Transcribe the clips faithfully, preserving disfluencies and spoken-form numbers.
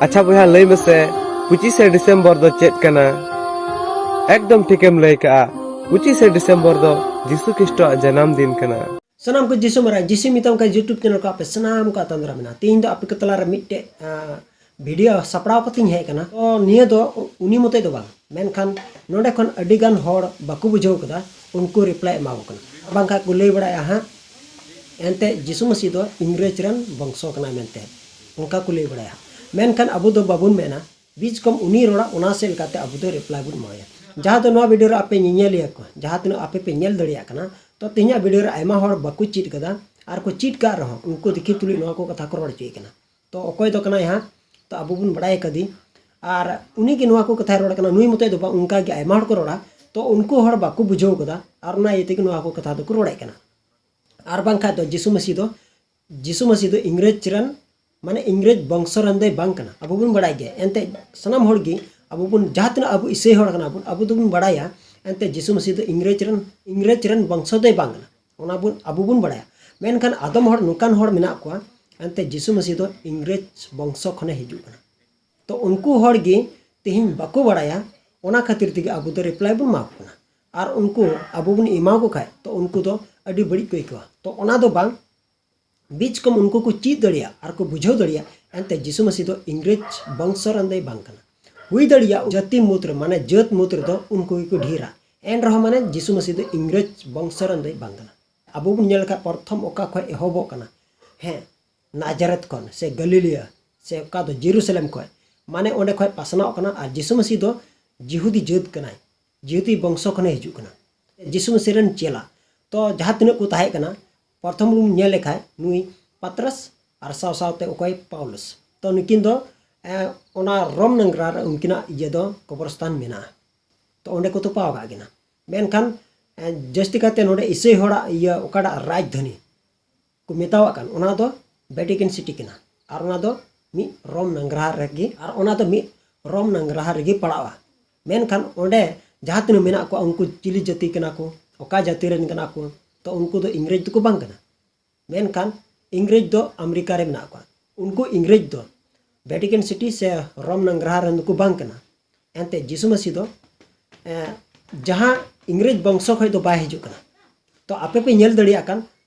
ᱟᱪᱪᱷᱟ ᱵᱚᱭᱦᱟ, ᱞᱟᱹᱭ ᱢᱮᱥᱮ, ᱯᱚᱸᱪᱤᱥᱮ ᱰᱤᱥᱮᱢᱵᱚᱨ ᱫᱚ ᱪᱮᱫ ᱠᱟᱱᱟ? ᱮᱠᱫᱚᱢ ᱴᱷᱤᱠᱮᱢ ᱞᱟᱹᱭ ᱠᱟᱜᱼᱟ, ᱯᱚᱸᱪᱤᱥᱮ ᱰᱤᱥᱮᱢᱵᱚᱨ ᱫᱚ ᱡᱤᱥᱩ ᱠᱷᱨᱤᱥᱴᱚᱣᱟᱜ ᱡᱟᱱᱟᱢ ᱫᱤᱱ ᱠᱟᱱᱟ᱾ ᱥᱟᱱᱟᱢ ᱠᱚ ᱡᱤᱥᱩ ᱢᱟᱨᱟᱝ, ᱡᱤᱥᱩ ᱢᱮᱛᱟᱢ ᱠᱟᱱ YouTube channel ᱠᱚ ᱟᱯᱮ ᱥᱟᱱᱟᱢ ᱠᱚ ᱟᱛᱟᱝ ᱫᱟᱨᱟᱢ ᱢᱮᱱᱟᱜᱼᱟ᱾ ᱛᱮᱦᱮᱧ ᱫᱚ ᱟᱯᱮ ᱠᱚ ᱛᱟᱞᱟᱨᱮ ᱢᱤᱫᱴᱮᱡ, ᱟᱸ, video ᱥᱟᱯᱲᱟᱣ ᱠᱟᱛᱮᱧ ᱦᱮᱡ ᱟᱠᱟᱱᱟ᱾ ᱛᱚ ᱱᱤᱭᱟᱹ ᱫᱚ ᱩᱱᱤ ᱢᱚᱛᱚᱡ ᱫᱚ ᱵᱟᱝ, ᱢᱮᱱᱠᱷᱟᱱ ᱱᱚᱰᱮ ᱠᱷᱚᱱ ᱟᱹᱰᱤ ᱜᱟᱱ ᱦᱚᱲ ᱵᱟᱠᱚ ᱵᱩᱡᱷᱟᱹᱣ ᱠᱟᱫᱟ, ᱩᱱᱠᱩ reply ᱮᱢᱟ ᱠᱚ ᱠᱟᱱᱟ᱾ ᱵᱟᱝᱠᱷᱟᱱ ᱠᱚ ᱞᱟᱹᱭ ᱵᱟᱲᱟᱭᱟ ᱦᱟᱸᱜ, ᱮᱱᱛᱮ ᱡᱤᱥᱩ ᱢᱟᱹᱥᱤ ᱫᱚ ᱤᱝᱨᱮᱡᱽ ᱨᱮᱱ ᱵᱚᱝᱥᱚ ᱠᱟᱱᱟᱭ ᱢᱮᱱᱛᱮ, ᱚᱱᱠᱟ ᱠᱚ ᱞᱟᱹᱭ ᱵᱟᱲᱟᱭᱟ᱾ ᱢᱮᱱᱠᱷᱟᱱ ᱟᱵᱚ ᱫᱚ ᱵᱟᱵᱚᱱ ᱢᱮᱱᱟ, ᱵᱤᱡᱽ ᱠᱚᱢ ᱩᱱᱤ ᱨᱚᱲᱟ, ᱚᱱᱟ ᱥᱮᱫ ᱞᱮᱠᱟᱛᱮ ᱟᱵᱚ ᱫᱚ reply ᱵᱚᱱ ᱮᱢᱟᱣᱟᱭᱟ᱾ ᱡᱟᱦᱟᱸ ᱫᱚ ᱱᱚᱣᱟ video ᱨᱮ ᱟᱯᱮ ᱧᱮᱧᱮᱞᱤᱭᱟᱹ ᱠᱚ, ᱡᱟᱦᱟᱸ ᱛᱤᱱᱟᱹᱜ ᱟᱯᱮ ᱯᱮ ᱧᱮᱞ ᱫᱟᱲᱮᱭᱟᱜ ᱠᱟᱱᱟ, ᱛᱚ ᱛᱮᱦᱮᱧᱟᱜ video ᱨᱮ ᱟᱭᱢᱟ ᱦᱚᱲ ᱵᱟᱠᱚ ᱪᱮᱫ ᱠᱟᱫᱟ, ᱟᱨ ᱠᱚ ᱪᱮᱫ ᱠᱟᱜ ᱨᱮᱦᱚᱸ ᱩᱱᱠᱩ ᱫᱤᱠᱷᱤ ᱛᱩᱞᱩᱡ ᱱᱚᱣᱟ ᱠᱚ ᱠᱟᱛᱷᱟ ᱠᱚ ᱨᱚᱲ ᱦᱚᱪᱚᱭᱮᱫ ᱠᱟᱱᱟ᱾ ᱛᱚ ᱚᱠᱚᱭ ᱫᱚ ᱠᱟᱱᱟᱭ ᱦᱟᱸᱜ? ᱛᱚ ᱟᱵᱚ ᱵᱚᱱ ᱵᱟᱲᱟᱭ ᱠᱟᱫᱮ, ᱟᱨ ᱩᱱᱤ ᱜᱮ ᱱᱚᱣᱟ ᱠᱚ ᱠᱟᱛᱷᱟᱭ ᱨᱚᱲ ᱠᱟᱱᱟ, ᱱᱩᱭ ᱢᱚᱛᱚᱡ ᱫᱚ ᱵᱟᱝ, ᱚᱱᱠᱟ ᱜᱮ ᱟᱭᱢᱟ ᱦᱚᱲ ᱠᱚ ᱨᱚᱲᱟ᱾ ᱛᱚ ᱩᱱᱠᱩ ᱦᱚᱲ ᱵᱟᱠᱚ ᱵᱩᱡᱷᱟᱹᱣ ᱠᱟᱫᱟ, ᱟᱨ ᱚᱱᱟ ᱤᱭᱟᱹ ᱛᱮᱜᱮ ᱱᱚᱣᱟ ᱠᱚ ᱠᱟᱛᱷᱟ ᱫᱚᱠᱚ ᱨᱚᱲᱮᱫ ᱠᱟᱱᱟ᱾ ᱟᱨ ᱵᱟᱝᱠᱷᱟᱡ ᱫᱚ ᱡᱤᱥᱩ ᱢᱟᱹᱥᱤ ᱫᱚ, ᱡᱤᱥᱩ ᱢᱟᱹᱥᱤ ᱫᱚ ᱤᱝᱨᱮᱡᱽ ᱨᱮᱱ, ᱢᱟᱱᱮ ᱤᱝᱨᱮᱡᱽ ᱵᱚᱝᱥᱚ ᱨᱮᱱ ᱫᱚᱭ ᱵᱟᱝ ᱠᱟᱱᱟ, ᱟᱵᱚ ᱵᱚᱱ ᱵᱟᱲᱟᱭ ᱜᱮᱭᱟ᱾ ᱮᱱᱛᱮ ᱥᱟᱱᱟᱢ ᱦᱚᱲ ᱜᱮ, ᱟᱵᱚ ᱵᱚᱱ, ᱡᱟᱦᱟᱸ ᱛᱤᱱᱟᱹᱜ ᱟᱵᱚ ᱤᱥᱟᱹᱭ ᱦᱚᱲ ᱠᱟᱱᱟ ᱵᱚᱱ, ᱟᱵᱚ ᱫᱚᱵᱚᱱ ᱵᱟᱲᱟᱭᱟ, ᱮᱱᱛᱮ ᱡᱤᱥᱩ ᱢᱟᱹᱥᱤ ᱫᱚ ᱤᱝᱨᱮᱡᱽ ᱨᱮᱱ, ᱤᱝᱨᱮᱡᱽ ᱨᱮᱱ ᱵᱚᱝᱥᱚ ᱫᱚᱭ ᱵᱟᱝ ᱠᱟᱱᱟ, ᱚᱱᱟ ᱵᱚᱱ, ᱟᱵᱚ ᱵᱚᱱ ᱵᱟᱲᱟᱭᱟ᱾ ᱢᱮᱱᱠᱷᱟᱱ ᱟᱫᱚᱢ ᱦᱚᱲ, ᱱᱚᱝᱠᱟᱱ ᱦᱚᱲ ᱢᱮᱱᱟᱜ ᱠᱚᱣᱟ, ᱮᱱᱛᱮ ᱡᱤᱥᱩ ᱢᱟᱹᱥᱤ ᱫᱚ ᱤᱝᱨᱮᱡᱽ ᱵᱚᱝᱥᱚ ᱠᱷᱚᱱᱮ ᱦᱤᱡᱩᱜ ᱠᱟᱱᱟ᱾ ᱛᱚ ᱩᱱᱠᱩ ᱦᱚᱲ ᱜᱮ ᱛᱮᱦᱮᱧ ᱵᱟᱠᱚ ᱵᱟᱲᱟᱭᱟ, ᱚᱱᱟ ᱠᱷᱟᱹᱛᱤᱨ ᱛᱮᱜᱮ ᱟᱵᱚ ᱫᱚ reply ᱵᱚᱱ ᱮᱢᱟ ᱠᱚ ᱠᱟᱱᱟ᱾ ᱟᱨ ᱩᱱᱠᱩ ᱟᱵᱚ ᱵᱚᱱ ᱮᱢᱟ ᱠᱚ ᱠᱷᱟᱡ, ᱛᱚ ᱩᱱᱠᱩ ᱫᱚ ᱟᱹᱰᱤ ᱵᱟᱹᱲᱤᱡ ᱠᱚ ᱟᱹᱭᱠᱟᱹᱣᱟ᱾ ᱛᱚ ᱚᱱᱟ ᱫᱚ ᱵᱟᱝ, ᱵᱤᱡᱽ ᱠᱚᱢ ᱩᱱᱠᱩ ᱠᱚ ᱪᱮᱫ ᱫᱟᱲᱮᱭᱟᱜ ᱟᱨ ᱠᱚ ᱵᱩᱡᱷᱟᱹᱣ ᱫᱟᱲᱮᱭᱟᱜ, ᱮᱱᱛᱮ ᱡᱤᱥᱩ ᱢᱟᱹᱥᱤ ᱫᱚ ᱤᱝᱨᱮᱡᱽ ᱵᱚᱝᱥᱚ ᱨᱮᱱ ᱫᱚᱭ ᱵᱟᱝ ᱠᱟᱱᱟ᱾ ᱦᱩᱭ ᱫᱟᱲᱮᱭᱟᱜᱼᱟ ᱡᱟᱹᱛᱤ ᱢᱩᱫᱽ ᱨᱮ, ᱢᱟᱱᱮ ᱡᱟᱹᱛ ᱢᱩᱫᱽ ᱨᱮᱫᱚ ᱩᱱᱠᱩ ᱜᱮᱠᱚ ᱰᱷᱮᱨᱟ, ᱮᱱ ᱨᱮᱦᱚᱸ ᱢᱟᱱᱮ ᱡᱤᱥᱩ ᱢᱟᱹᱥᱤ ᱫᱚ ᱤᱝᱨᱮᱡᱽ ᱵᱚᱝᱥᱚ ᱨᱮᱱ ᱫᱚᱭ ᱵᱟᱝ ᱠᱟᱱᱟ᱾ ᱟᱵᱚ ᱵᱚᱱ ᱧᱮᱞ ᱞᱮᱠᱷᱟᱡ ᱯᱨᱚᱛᱷᱚᱢ ᱚᱠᱟ ᱠᱷᱚᱡ ᱮᱦᱚᱵᱚᱜ ᱠᱟᱱᱟ? ᱦᱮᱸ, ᱱᱟᱡᱟᱨᱮᱛ ᱠᱷᱚᱱ ᱥᱮ ᱜᱟᱹᱞᱤᱞᱤᱭᱟ ᱥᱮ ᱚᱠᱟ ᱫᱚ ᱡᱮᱨᱩᱥᱟᱞᱮᱢ ᱠᱷᱚᱡ, ᱢᱟᱱᱮ ᱚᱸᱰᱮ ᱠᱷᱚᱡ ᱯᱟᱥᱱᱟᱣ ᱠᱟᱱᱟ᱾ ᱟᱨ ᱡᱤᱥᱩ ᱢᱟᱹᱥᱤ ᱫᱚ ᱡᱤᱦᱩᱫᱤ ᱡᱟᱹᱛ ᱠᱟᱱᱟᱭ, ᱡᱤᱦᱩᱫᱤ ᱵᱚᱝᱥᱚ ᱠᱷᱚᱱᱮ ᱦᱤᱡᱩᱜ ᱠᱟᱱᱟ᱾ ᱡᱤᱥᱩ ᱢᱟᱹᱥᱤ ᱨᱮᱱ ᱪᱮᱞᱟ, ᱛᱚ ᱡᱟᱦᱟᱸ ᱛᱤᱱᱟᱹᱜ ᱠᱚ ᱛᱟᱦᱮᱸ ᱠᱟᱱᱟ, ᱯᱨᱚᱛᱷᱚᱢ ᱵᱚᱱ ᱧᱮᱞ ᱞᱮᱠᱷᱟᱡ ᱱᱩᱭ ᱯᱟᱛᱨᱟᱥ ᱟᱨ ᱥᱟᱶ ᱥᱟᱶᱛᱮ ᱚᱠᱚᱭ? ᱯᱟᱣᱞᱚᱥ᱾ ᱛᱚ ᱱᱩᱠᱤᱱ ᱫᱚ, ᱮ, ᱚᱱᱟ ᱨᱳᱢ ᱱᱟᱜᱽᱨᱟ ᱨᱮ ᱩᱱᱠᱤᱱᱟᱜ ᱤᱭᱟᱹ ᱫᱚ, ᱠᱚᱵᱚᱨᱥᱛᱷᱟᱱ ᱢᱮᱱᱟᱜᱼᱟ᱾ ᱛᱚ ᱚᱸᱰᱮ ᱠᱚ ᱛᱚᱯᱟᱣ ᱟᱠᱟᱫ ᱠᱤᱱᱟ᱾ ᱢᱮᱱᱠᱷᱟᱱ, ᱮ, ᱡᱟᱹᱥᱛᱤ ᱠᱟᱭᱛᱮ ᱱᱚᱰᱮ ᱤᱥᱟᱹᱭ ᱦᱚᱲᱟᱜ ᱤᱭᱟᱹ, ᱚᱠᱟᱴᱟᱜ ᱨᱟᱡᱽᱫᱷᱟᱱᱤ ᱠᱚ ᱢᱮᱛᱟᱣᱟᱜ ᱠᱟᱱ, ᱚᱱᱟ ᱫᱚ ᱵᱷᱮᱴᱤᱠᱟᱱ ᱥᱤᱴᱤ ᱠᱟᱱᱟ᱾ ᱟᱨ ᱚᱱᱟ ᱫᱚ ᱢᱤᱫ ᱨᱳᱢ ᱱᱟᱜᱽᱨᱟᱦᱟ ᱨᱮᱜᱮ, ᱟᱨ ᱚᱱᱟ ᱫᱚ ᱢᱤᱫ ᱨᱳᱢ ᱱᱟᱜᱽᱨᱟᱦᱟ ᱨᱮᱜᱮ ᱯᱟᱲᱟᱜᱼᱟ᱾ ᱢᱮᱱᱠᱷᱟᱱ ᱚᱸᱰᱮ ᱡᱟᱦᱟᱸ ᱛᱤᱱᱟᱹᱜ ᱢᱮᱱᱟᱜ ᱠᱚᱣᱟ, ᱩᱱᱠᱩ ᱪᱤᱞᱤ ᱡᱟᱹᱛᱤ ᱠᱟᱱᱟ ᱠᱚ, ᱚᱠᱟ ᱡᱟᱹᱛᱤ ᱨᱮᱱ ᱠᱟᱱᱟ ᱠᱚ, ᱛᱚ ᱩᱱᱠᱩ ᱫᱚ ᱤᱝᱨᱮᱡᱽ ᱫᱚᱠᱚ ᱵᱟᱝ ᱠᱟᱱᱟ᱾ ᱢᱮᱱᱠᱷᱟᱱ ᱤᱝᱨᱮᱡᱽ ᱫᱚ ᱟᱢᱮᱨᱤᱠᱟ ᱨᱮ ᱢᱮᱱᱟᱜ ᱠᱚᱣᱟ᱾ ᱩᱱᱠᱩ ᱤᱝᱨᱮᱡᱽ ᱫᱚ ᱵᱷᱮᱴᱤᱠᱟᱱ ᱥᱤᱴᱤ ᱥᱮ ᱨᱳᱢ ᱱᱟᱝᱜᱽᱨᱟᱦᱟ ᱨᱮᱱ ᱫᱚᱠᱚ ᱵᱟᱝ ᱠᱟᱱᱟ᱾ ᱮᱱᱛᱮ ᱡᱤᱥᱩ ᱢᱟᱹᱥᱤ ᱫᱚ ᱮ, ᱡᱟᱦᱟᱸ ᱤᱝᱨᱮᱡᱽ ᱵᱚᱝᱥᱚ ᱠᱷᱚᱱ ᱫᱚ ᱵᱟᱭ ᱦᱤᱡᱩᱜ ᱠᱟᱱᱟ᱾ ᱛᱚ ᱟᱯᱮ ᱯᱮ ᱧᱮᱞ ᱫᱟᱲᱮᱭᱟᱜ ᱠᱟᱱ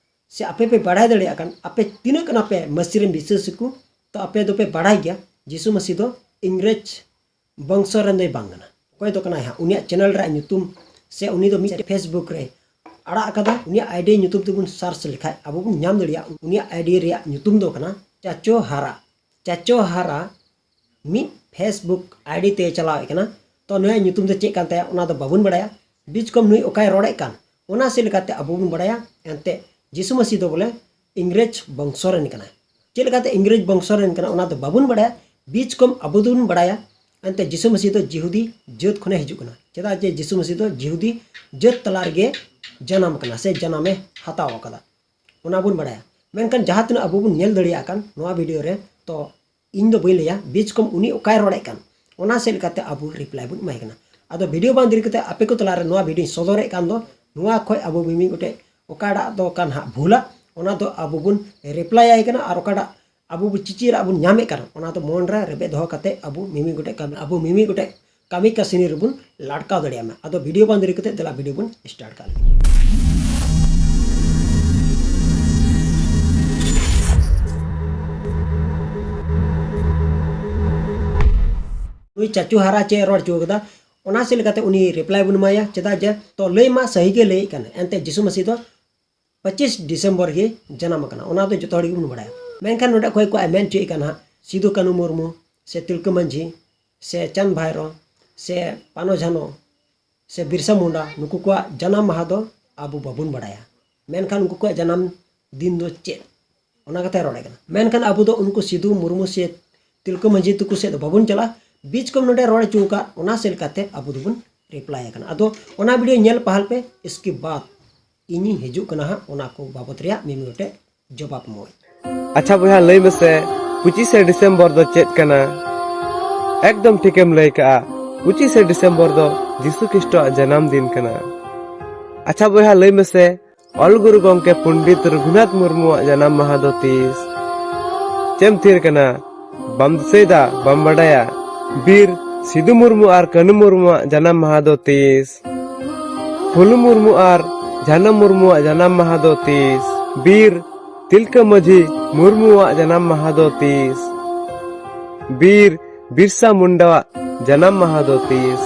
ᱥᱮ ᱟᱯᱮ ᱯᱮ ᱵᱟᱲᱟᱭ ᱫᱟᱲᱮᱭᱟᱜ ᱠᱟᱱ, ᱟᱯᱮ ᱛᱤᱱᱟᱹᱜ ᱠᱟᱱᱟ ᱯᱮ ᱢᱟᱹᱥᱤ ᱨᱮᱱ ᱵᱤᱥᱣᱟᱹᱥᱤ ᱠᱚ, ᱛᱚ ᱟᱯᱮ ᱫᱚᱯᱮ ᱵᱟᱲᱟᱭ ᱜᱮᱭᱟ ᱡᱤᱥᱩ ᱢᱟᱹᱥᱤ ᱫᱚ ᱤᱝᱨᱮᱡᱽ ᱵᱚᱝᱥᱚ ᱨᱮᱱ ᱫᱚᱭ ᱵᱟᱝ ᱠᱟᱱᱟ᱾ ᱚᱠᱚᱭ ᱫᱚ ᱠᱟᱱᱟᱭ ᱦᱟᱸᱜ? ᱩᱱᱤᱭᱟᱜ ᱪᱮᱱᱮᱞ ᱨᱮᱭᱟᱜ ᱧᱩᱛᱩᱢ ᱥᱮ ᱩᱱᱤ ᱫᱚ ᱢᱤᱫ Facebook ᱨᱮ ᱟᱲᱟᱜ ᱟᱠᱟᱫᱟ᱾ ᱩᱱᱤᱭᱟᱜ ᱟᱭᱰᱤ ᱧᱩᱛᱩᱢ ᱛᱮᱵᱚᱱ ᱥᱟᱨᱪ ᱞᱮᱠᱷᱟᱡ ᱟᱵᱚ ᱵᱚᱱ ᱧᱟᱢ ᱫᱟᱲᱮᱭᱟᱜᱼᱟ᱾ ᱩᱱᱤᱭᱟᱜ ᱟᱭᱰᱤ ᱨᱮᱭᱟᱜ ᱧᱩᱛᱩᱢ ᱫᱚ ᱠᱟᱱᱟ ᱪᱟᱪᱳ ᱦᱟᱨᱟ᱾ ᱪᱟᱪᱳ ᱦᱟᱨᱟ ᱢᱤᱫ Facebook ᱟᱭᱰᱤ ᱛᱮ ᱪᱟᱞᱟᱣᱮᱫ ᱠᱟᱱᱟ᱾ ᱛᱚ ᱱᱩᱭᱟᱜ ᱧᱩᱛᱩᱢ ᱫᱚ ᱪᱮᱫ ᱠᱟᱱ ᱛᱟᱭᱟ ᱚᱱᱟ ᱫᱚ ᱵᱟᱵᱚᱱ ᱵᱟᱲᱟᱭᱟ᱾ ᱵᱤᱪ ᱠᱚᱢ ᱱᱩᱭ ᱚᱠᱟᱭ ᱨᱚᱲᱮᱫ ᱠᱟᱱ ᱚᱱᱟ ᱥᱮᱫ ᱞᱮᱠᱟᱛᱮ ᱟᱵᱚ ᱵᱚᱱ ᱵᱟᱲᱟᱭᱟ᱾ ᱮᱱᱛᱮ ᱡᱤᱥᱩ ᱢᱟᱹᱥᱤ ᱫᱚ ᱵᱚᱞᱮ ᱤᱝᱨᱮᱡᱽ ᱵᱚᱝᱥᱚ ᱨᱮᱱ ᱠᱟᱱᱟᱭ᱾ ᱪᱮᱫ ᱞᱮᱠᱟᱛᱮ ᱤᱝᱨᱮᱡᱽ ᱵᱚᱝᱥᱚ ᱨᱮᱱ ᱠᱟᱱᱟ ᱚᱱᱟ ᱫᱚ ᱵᱟᱵᱚᱱ ᱵᱟᱲᱟᱭᱟ᱾ ᱵᱤᱪ ᱠᱚᱢ ᱟᱵᱚ ᱫᱚᱵᱚᱱ ᱵᱟᱲᱟᱭᱟ ᱮᱱᱛᱮ ᱡᱤᱥᱩ ᱢᱟᱹᱥᱤ ᱫᱚ ᱡᱤᱦᱩᱫᱤ ᱡᱟᱹᱛ ᱠᱷᱚᱱᱮ ᱦᱤᱡᱩᱜ ᱠᱟᱱᱟ᱾ ᱪᱮᱫᱟᱜ ᱡᱮ ᱡᱤᱥᱩ ᱢᱟᱹᱥᱤ ᱫᱚ ᱡᱤᱦᱩᱫᱤ ᱡᱟᱹᱛ ᱛᱟᱞᱟ ᱨᱮᱜᱮ ᱡᱟᱱᱟᱢ ᱠᱟᱱᱟ ᱥᱮ ᱡᱟᱱᱟᱢᱮ ᱦᱟᱛᱟᱣ ᱟᱠᱟᱫᱟ, ᱚᱱᱟ ᱵᱚᱱ ᱵᱟᱲᱟᱭᱟ᱾ ᱢᱮᱱᱠᱷᱟᱱ ᱡᱟᱦᱟᱸ ᱛᱤᱱᱟᱹᱜ ᱟᱵᱚ ᱵᱚᱱ ᱧᱮᱞ ᱫᱟᱲᱮᱭᱟᱜ ᱠᱟᱱ ᱱᱚᱣᱟ ᱵᱷᱤᱰᱤᱭᱳ ᱨᱮ, ᱛᱚ ᱤᱧ ᱫᱚ ᱵᱟᱹᱧ ᱞᱟᱹᱭᱟ ᱵᱤᱪ ᱠᱚᱢ ᱩᱱᱤ ᱚᱠᱟᱭ ᱨᱚᱲᱮᱫ ᱠᱟᱱ ᱚᱱᱟ ᱥᱮᱫ ᱞᱮᱠᱟᱛᱮ ᱟᱵᱚ ᱨᱤᱯᱞᱟᱭ ᱵᱚᱱ ᱮᱢᱟᱭ ᱠᱟᱱᱟ᱾ ᱟᱫᱚ ᱵᱷᱤᱰᱤᱭᱳ ᱵᱟᱝ ᱫᱮᱨᱤ ᱠᱟᱛᱮ ᱟᱯᱮ ᱠᱚ ᱛᱟᱞᱟᱨᱮ ᱱᱚᱣᱟ ᱵᱷᱤᱰᱤᱭᱳᱧ ᱥᱚᱫᱚᱨᱮᱫ ᱠᱟᱱ ᱫᱚ ᱱᱚᱣᱟ ᱠᱷᱚᱡ ᱟᱵᱚ ᱢᱤᱢᱤᱫ ᱜᱚᱴᱮᱡ ᱚᱠᱟᱴᱟᱜ ᱫᱚ ᱠᱟᱱ ᱦᱟᱸᱜ ᱵᱷᱩᱞᱟ, ᱚᱱᱟ ᱫᱚ ᱟᱵᱚ ᱵᱚᱱ ᱨᱤᱯᱞᱟᱭ ᱟᱭ ᱠᱟᱱᱟ᱾ ᱟᱨ ᱚᱠᱟᱴᱟᱜ ᱟᱵᱚ ᱵᱚ ᱪᱤᱪᱤᱨᱟᱜ ᱵᱚᱱ ᱧᱟᱢᱮᱫ ᱠᱟᱱᱟ ᱚᱱᱟ ᱫᱚ ᱢᱚᱱ ᱨᱮ ᱨᱮᱵᱮᱫ ᱫᱚᱦᱚ ᱠᱟᱛᱮ ᱟᱵᱚ ᱢᱤᱢᱤᱫ ᱜᱚᱴᱮᱡ ᱠᱟᱹᱢᱤ, ᱟᱵᱚ ᱢᱤᱢᱤᱫ ᱜᱚᱴᱮᱡ ᱠᱟᱹᱢᱤ ᱠᱟᱹᱥᱱᱤ ᱨᱮᱵᱚᱱ ᱞᱟᱴᱠᱟᱣ ᱫᱟᱲᱮᱭᱟᱜ ᱢᱟ᱾ ᱟᱫᱚ ᱵᱷᱤᱰᱤᱭᱳ ᱵᱟᱝ ᱫᱮᱨᱤ ᱠᱟᱛᱮ ᱫᱮᱞᱟ ᱵᱷᱤᱰᱤᱭᱳ ᱵᱚᱱ ᱥᱴᱟᱨᱴ ᱠᱟᱜ ᱞᱮᱜᱮ᱾ ᱱᱩᱭ ᱪᱟᱪᱩ ᱦᱟᱨᱟ ᱪᱮᱫ ᱮ ᱨᱚᱲ ᱦᱚᱪᱚ ᱠᱟᱫᱟ ᱚᱱᱟ ᱥᱮᱫ ᱞᱮᱠᱟᱛᱮ ᱩᱱᱤ ᱨᱤᱯᱞᱟᱭ ᱵᱚᱱ ᱮᱢᱟᱭᱟ᱾ ᱪᱮᱫᱟᱜ ᱡᱮ ᱛᱚ ᱞᱟᱹᱭ ᱢᱟ ᱥᱟᱹᱦᱤ ᱜᱮ ᱞᱟᱹᱭᱮᱫ ᱠᱟᱱᱟ᱾ ᱮᱱᱛᱮ ᱡᱤᱥᱩ ᱢᱟᱹᱥᱤ ᱫᱚ ᱯᱚᱸᱪᱤᱥ ᱰᱤᱥᱮᱢᱵᱚᱨ ᱜᱮ ᱡᱟᱱᱟᱢ ᱟᱠᱟᱱᱟ, ᱚᱱᱟ ᱫᱚ ᱡᱚᱛᱚ ᱦᱚᱲ ᱜᱮᱵᱚᱱ ᱵᱟᱲᱟᱭᱟ᱾ ᱢᱮᱱᱠᱷᱟᱱ ᱱᱚᱰᱮ ᱚᱠᱚᱭ ᱠᱚ ᱢᱮᱱ ᱦᱚᱪᱚᱭᱮᱫ ᱠᱟᱱᱟ ᱦᱟᱸᱜ ᱥᱤᱫᱩ ᱠᱟᱹᱱᱩ ᱢᱩᱨᱢᱩ ᱥᱮ ᱛᱤᱞᱠᱟᱹ ᱢᱟᱹᱡᱷᱤ ᱥᱮ ᱪᱟᱸᱫᱽ ᱵᱷᱟᱭᱨᱳ ᱥᱮ ᱯᱟᱱᱚ ᱡᱷᱟᱱᱚ ᱥᱮ ᱵᱤᱨᱥᱟ ᱢᱩᱱᱰᱟ, ᱱᱩᱠᱩ ᱠᱚᱣᱟᱜ ᱡᱟᱱᱟᱢ ᱢᱟᱦᱟ ᱫᱚ ᱟᱵᱚ ᱵᱟᱵᱚᱱ ᱵᱟᱲᱟᱭᱟ᱾ ᱢᱮᱱᱠᱷᱟᱱ ᱩᱱᱠᱩ ᱠᱚᱣᱟᱜ ᱡᱟᱱᱟᱢ ᱫᱤᱱ ᱫᱚ ᱪᱮᱫ? ᱚᱱᱟ ᱠᱟᱛᱷᱟᱭ ᱨᱚᱲᱮᱫ ᱠᱟᱱᱟ᱾ ᱢᱮᱱᱠᱷᱟᱱ ᱟᱵᱚ ᱫᱚ ᱩᱱᱠᱩ ᱥᱤᱫᱩ ᱢᱩᱨᱢᱩ ᱥᱮ ᱛᱤᱞᱠᱟᱹ ᱢᱟᱹᱡᱷᱤ ᱛᱟᱠᱚ ᱥᱮᱫ ᱫᱚ ᱵᱟᱵᱚᱱ ᱪᱟᱞᱟᱜᱼᱟ᱾ ᱵᱤᱪ ᱠᱚᱢ ᱱᱚᱰᱮ ᱨᱚᱲ ᱦᱚᱪᱚ ᱟᱠᱟᱫ ᱚᱱᱟ ᱥᱮᱫ ᱞᱮᱠᱟᱛᱮ ᱟᱵᱚ ᱫᱚᱵᱚᱱ ᱨᱤᱯᱞᱟᱭ ᱟᱠᱟᱱᱟ᱾ ᱟᱫᱚ ᱚᱱᱟ ᱵᱷᱤᱰᱤᱭᱳ ᱧᱮᱞ ᱯᱟᱦᱟᱞ ᱯᱮ, ᱤᱥᱠᱮ ᱵᱟᱫ ᱤᱧᱤᱧ ᱦᱤᱡᱩᱜ ᱠᱟᱱᱟ ᱦᱟᱸᱜ ᱚᱱᱟ ᱠᱚ ᱵᱟᱵᱚᱛ ᱨᱮᱭᱟᱜ ᱢᱤᱢᱤᱫ ᱜᱚᱴᱮᱡ ᱡᱚᱵᱟᱵ ᱢᱚᱡᱽ᱾ ᱟᱪᱪᱷᱟ ᱵᱚᱭᱦᱟ, ᱞᱟᱹᱭ ᱢᱮᱥᱮ, ᱯᱚᱸᱪᱤᱥᱮ ᱰᱤᱥᱮᱢᱵᱚᱨ ᱫᱚ ᱪᱮᱫ ᱠᱟᱱᱟ? ᱮᱠᱫᱚᱢ ᱴᱷᱤᱠᱮᱢ ᱞᱟᱹᱭ ᱠᱟᱜᱼᱟ, ᱯᱚᱸᱪᱤᱥᱮ ᱰᱤᱥᱮᱢᱵᱚᱨ ᱫᱚ ᱡᱤᱥᱩ ᱠᱷᱨᱤᱥᱴᱚᱣᱟᱜ ᱡᱟᱱᱟᱢ ᱫᱤᱱ ᱠᱟᱱᱟ᱾ ᱟᱪᱪᱷᱟ ᱵᱚᱭᱦᱟ, ᱞᱟᱹᱭ ᱢᱮᱥᱮ, ᱚᱞ ᱜᱩᱨᱩ ᱜᱚᱢᱠᱮ ᱯᱚᱱᱰᱤᱛ ᱨᱚᱜᱷᱩᱱᱟᱛᱷ ᱢᱩᱨᱢᱩᱣᱟᱜ ᱡᱟᱱᱟᱢ ᱢᱟᱦᱟ ᱫᱚ ᱛᱤᱥ? ᱪᱮᱢ ᱛᱷᱤᱨ ᱠᱟᱱᱟ? ᱵᱟᱢ ᱫᱤᱥᱟᱹᱭᱮᱫᱟ, ᱵᱟᱢ ᱵᱟᱰᱟᱭᱟ? ᱵᱤᱨ ᱥᱤᱫᱩ ᱢᱩᱨᱢᱩ ᱟᱨ ᱠᱟᱹᱱᱩ ᱢᱩᱨᱢᱩᱣᱟᱜ ᱡᱟᱱᱟᱢ ᱢᱟᱦᱟ ᱫᱚ ᱛᱤᱥ? ᱯᱷᱩᱞᱩ ᱢᱩᱨᱢᱩ ᱟᱨ ᱡᱷᱟᱱᱚ ᱢᱩᱨᱢᱩᱣᱟᱜ ᱡᱟᱱᱟᱢ ᱢᱟᱦᱟ ᱫᱚ ᱛᱤᱥ? ᱵᱤᱨ ᱛᱤᱞᱠᱟᱹ ᱢᱟᱹᱡᱷᱤ ᱢᱩᱨᱢᱩᱣᱟᱜ ᱡᱟᱱᱟᱢ ᱢᱟᱦᱟ ᱫᱚ ᱛᱤᱥ? ᱵᱤᱨ ᱵᱤᱨᱥᱟ ᱢᱩᱱᱰᱟᱣᱟᱜ ᱡᱟᱱᱟᱢ ᱢᱟᱦᱟ ᱫᱚ ᱛᱤᱥ?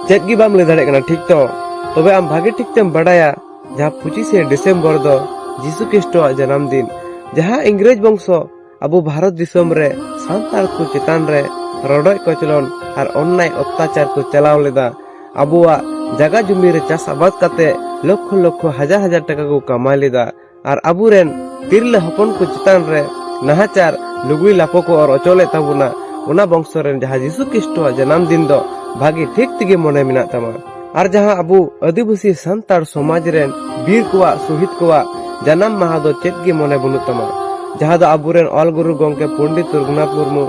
ᱪᱮᱫ ᱜᱮ ᱵᱟᱢ ᱞᱟᱹᱭ ᱫᱟᱲᱮᱭᱟᱜ ᱠᱟᱱᱟ, ᱴᱷᱤᱠ ᱛᱚ? ᱛᱚᱵᱮ ᱟᱢ ᱵᱷᱟᱜᱮ ᱴᱷᱤᱠ ᱛᱮᱢ ᱵᱟᱰᱟᱭᱟ, ᱡᱟᱦᱟᱸ ᱯᱚᱸᱪᱤᱥᱮ ᱰᱤᱥᱮᱢᱵᱚᱨ ᱫᱚ ᱡᱤᱥᱩ ᱠᱷᱨᱤᱥᱴᱚᱣᱟᱜ ᱡᱟᱱᱟᱢ ᱫᱤᱱ, ᱡᱟᱦᱟᱸ ᱤᱝᱨᱮᱡᱽ ᱵᱚᱝᱥᱚ ᱟᱵᱚ ᱵᱷᱟᱨᱚᱛ ᱫᱤᱥᱚᱢ ᱨᱮ ᱥᱟᱱᱛᱟᱲ ᱠᱚ ᱪᱮᱛᱟᱱ ᱨᱮ ᱨᱚᱰᱚᱡ ᱠᱚᱪᱞᱚᱱ ᱟᱨ ᱚᱱᱱᱟᱭ ᱚᱛᱛᱟᱪᱟᱨ ᱠᱚ ᱪᱟᱞᱟᱣ ᱞᱮᱫᱟ᱾ ᱟᱵᱚᱣᱟᱜ ᱡᱟᱜᱟ ᱡᱩᱢᱤ ᱨᱮ ᱪᱟᱥ ᱟᱵᱟᱫ ᱠᱟᱛᱮ ᱞᱚᱠᱷᱚ ᱞᱚᱠᱷᱚ, ᱦᱟᱡᱟᱨ ᱦᱟᱡᱟᱨ ᱴᱟᱠᱟ ᱠᱚ ᱠᱟᱢᱟᱭ ᱞᱮᱫᱟ᱾ ᱟᱨ ᱟᱵᱚᱨᱮᱱ ᱛᱤᱨᱞᱟᱹ ᱦᱚᱯᱚᱱ ᱠᱚ ᱪᱮᱛᱟᱱ ᱨᱮ ᱱᱟᱦᱟᱪᱟᱨ, ᱞᱩᱜᱽᱲᱤ ᱞᱟᱯᱚ ᱠᱚ ᱚᱨ ᱚᱪᱚ ᱞᱮᱫ ᱛᱟᱵᱚᱱᱟ, ᱚᱱᱟ ᱵᱚᱝᱥᱚ ᱨᱮᱱ ᱡᱟᱦᱟᱸ ᱡᱤᱥᱩ ᱠᱷᱨᱤᱥᱴᱚᱣᱟᱜ ᱡᱟᱱᱟᱢ ᱫᱤᱱ ᱫᱚ ᱵᱷᱟᱜᱮ ᱴᱷᱤᱠ ᱛᱮᱜᱮ ᱢᱚᱱᱮ ᱢᱮᱱᱟᱜ ᱛᱟᱢᱟ᱾ ᱟᱨ ᱡᱟᱦᱟᱸ ᱟᱵᱚ ᱟᱹᱫᱤᱵᱟᱹᱥᱤ ᱥᱟᱱᱛᱟᱲ ᱥᱚᱢᱟᱡᱽ ᱨᱮᱱ ᱵᱤᱨ ᱠᱚᱣᱟᱜ, ᱥᱚᱦᱤᱫ ᱠᱚᱣᱟᱜ ᱡᱟᱱᱟᱢ ᱢᱟᱦᱟ ᱫᱚ ᱪᱮᱫ ᱜᱮ ᱢᱚᱱᱮ ᱵᱟᱹᱱᱩᱜ ᱛᱟᱢᱟ, ᱡᱟᱦᱟᱸ ᱫᱚ ᱟᱵᱚᱨᱮᱱ ᱚᱞ ᱜᱩᱨᱩ ᱜᱚᱢᱠᱮ ᱯᱚᱱᱰᱤᱛ ᱨᱚᱜᱷᱩᱱᱟᱛᱷ ᱢᱩᱨᱢᱩ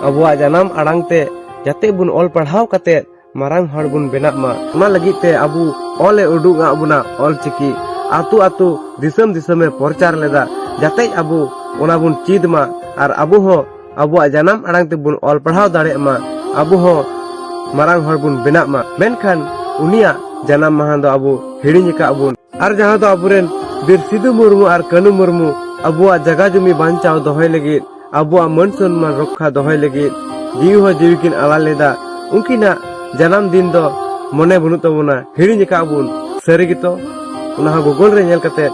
ᱟᱵᱚᱣᱟᱜ ᱡᱟᱱᱟᱢ ᱟᱲᱟᱝ ᱛᱮ ᱡᱟᱛᱮ ᱵᱚᱱ ᱚᱞ ᱯᱟᱲᱦᱟᱣ ᱠᱟᱛᱮ ᱢᱟᱨᱟᱝ ᱦᱚᱲ ᱵᱚᱱ ᱵᱮᱱᱟᱜ ᱢᱟ᱾ ᱚᱱᱟ ᱞᱟᱹᱜᱤᱫ ᱛᱮ ᱟᱵᱚ ᱚᱞ ᱮ ᱩᱰᱩᱠ ᱟᱫ ᱵᱚᱱᱟ, ᱚᱞ ᱪᱤᱠᱤ᱾ ᱟᱛᱳ ᱟᱛᱳ, ᱫᱤᱥᱚᱢ ᱫᱤᱥᱚᱢ ᱮ ᱯᱨᱚᱪᱟᱨ ᱞᱮᱫᱟ, ᱡᱟᱛᱮ ᱟᱵᱚ ᱚᱱᱟ ᱵᱚᱱ ᱪᱮᱫ ᱢᱟ ᱟᱨ ᱟᱵᱚ ᱦᱚᱸ ᱟᱵᱚᱣᱟᱜ ᱡᱟᱱᱟᱢ ᱟᱲᱟᱝ ᱛᱮᱵᱚᱱ ᱚᱞ ᱯᱟᱲᱦᱟᱣ ᱫᱟᱲᱮᱭᱟᱜ ᱢᱟ, ᱟᱵᱚ ᱦᱚᱸ ᱢᱟᱨᱟᱝ ᱦᱚᱲ ᱵᱚᱱ ᱵᱮᱱᱟᱜ ᱢᱟ᱾ ᱢᱮᱱᱠᱷᱟᱱ ᱩᱱᱤᱭᱟᱜ ᱡᱟᱱᱟᱢ ᱢᱟᱦᱟ ᱫᱚ ᱟᱵᱚ ᱦᱤᱲᱤᱧ ᱟᱠᱟᱫ ᱵᱚᱱ᱾ ᱟᱨ ᱡᱟᱦᱟᱸ ᱫᱚ ᱟᱵᱚᱨᱮᱱ ᱵᱤᱨ ᱥᱤᱫᱩ ᱢᱩᱨᱢᱩ ᱟᱨ ᱠᱟᱹᱱᱩ ᱢᱩᱨᱢᱩ ᱟᱵᱚᱣᱟᱜ ᱡᱟᱜᱟ ᱡᱩᱢᱤ ᱵᱟᱧᱪᱟᱣ ᱫᱚᱦᱚᱭ ᱞᱟᱹᱜᱤᱫ, ᱟᱵᱚᱣᱟᱜ ᱢᱟᱹᱱ ᱥᱚᱱᱢᱟᱱ ᱨᱚᱠᱠᱷᱟ ᱫᱚᱦᱚᱭ ᱞᱟᱹᱜᱤᱫ ᱡᱤᱣᱤ ᱦᱚᱸ ᱡᱤᱣᱤ ᱠᱤᱱ ᱟᱞᱟ ᱞᱮᱫᱟ, ᱩᱱᱠᱤᱱᱟᱜ ᱡᱟᱱᱟᱢ ᱫᱤᱱ ᱫᱚ ᱢᱚᱱᱮ ᱵᱟᱹᱱᱩᱜ ᱛᱟᱵᱚᱱᱟ, ᱦᱤᱲᱤᱧ ᱟᱠᱟᱫ ᱵᱚᱱ᱾ ᱥᱟᱹᱨᱤ ᱜᱮᱛᱚ, ᱚᱱᱟ ᱦᱚᱸ Google ᱨᱮ ᱧᱮᱞ ᱠᱟᱛᱮ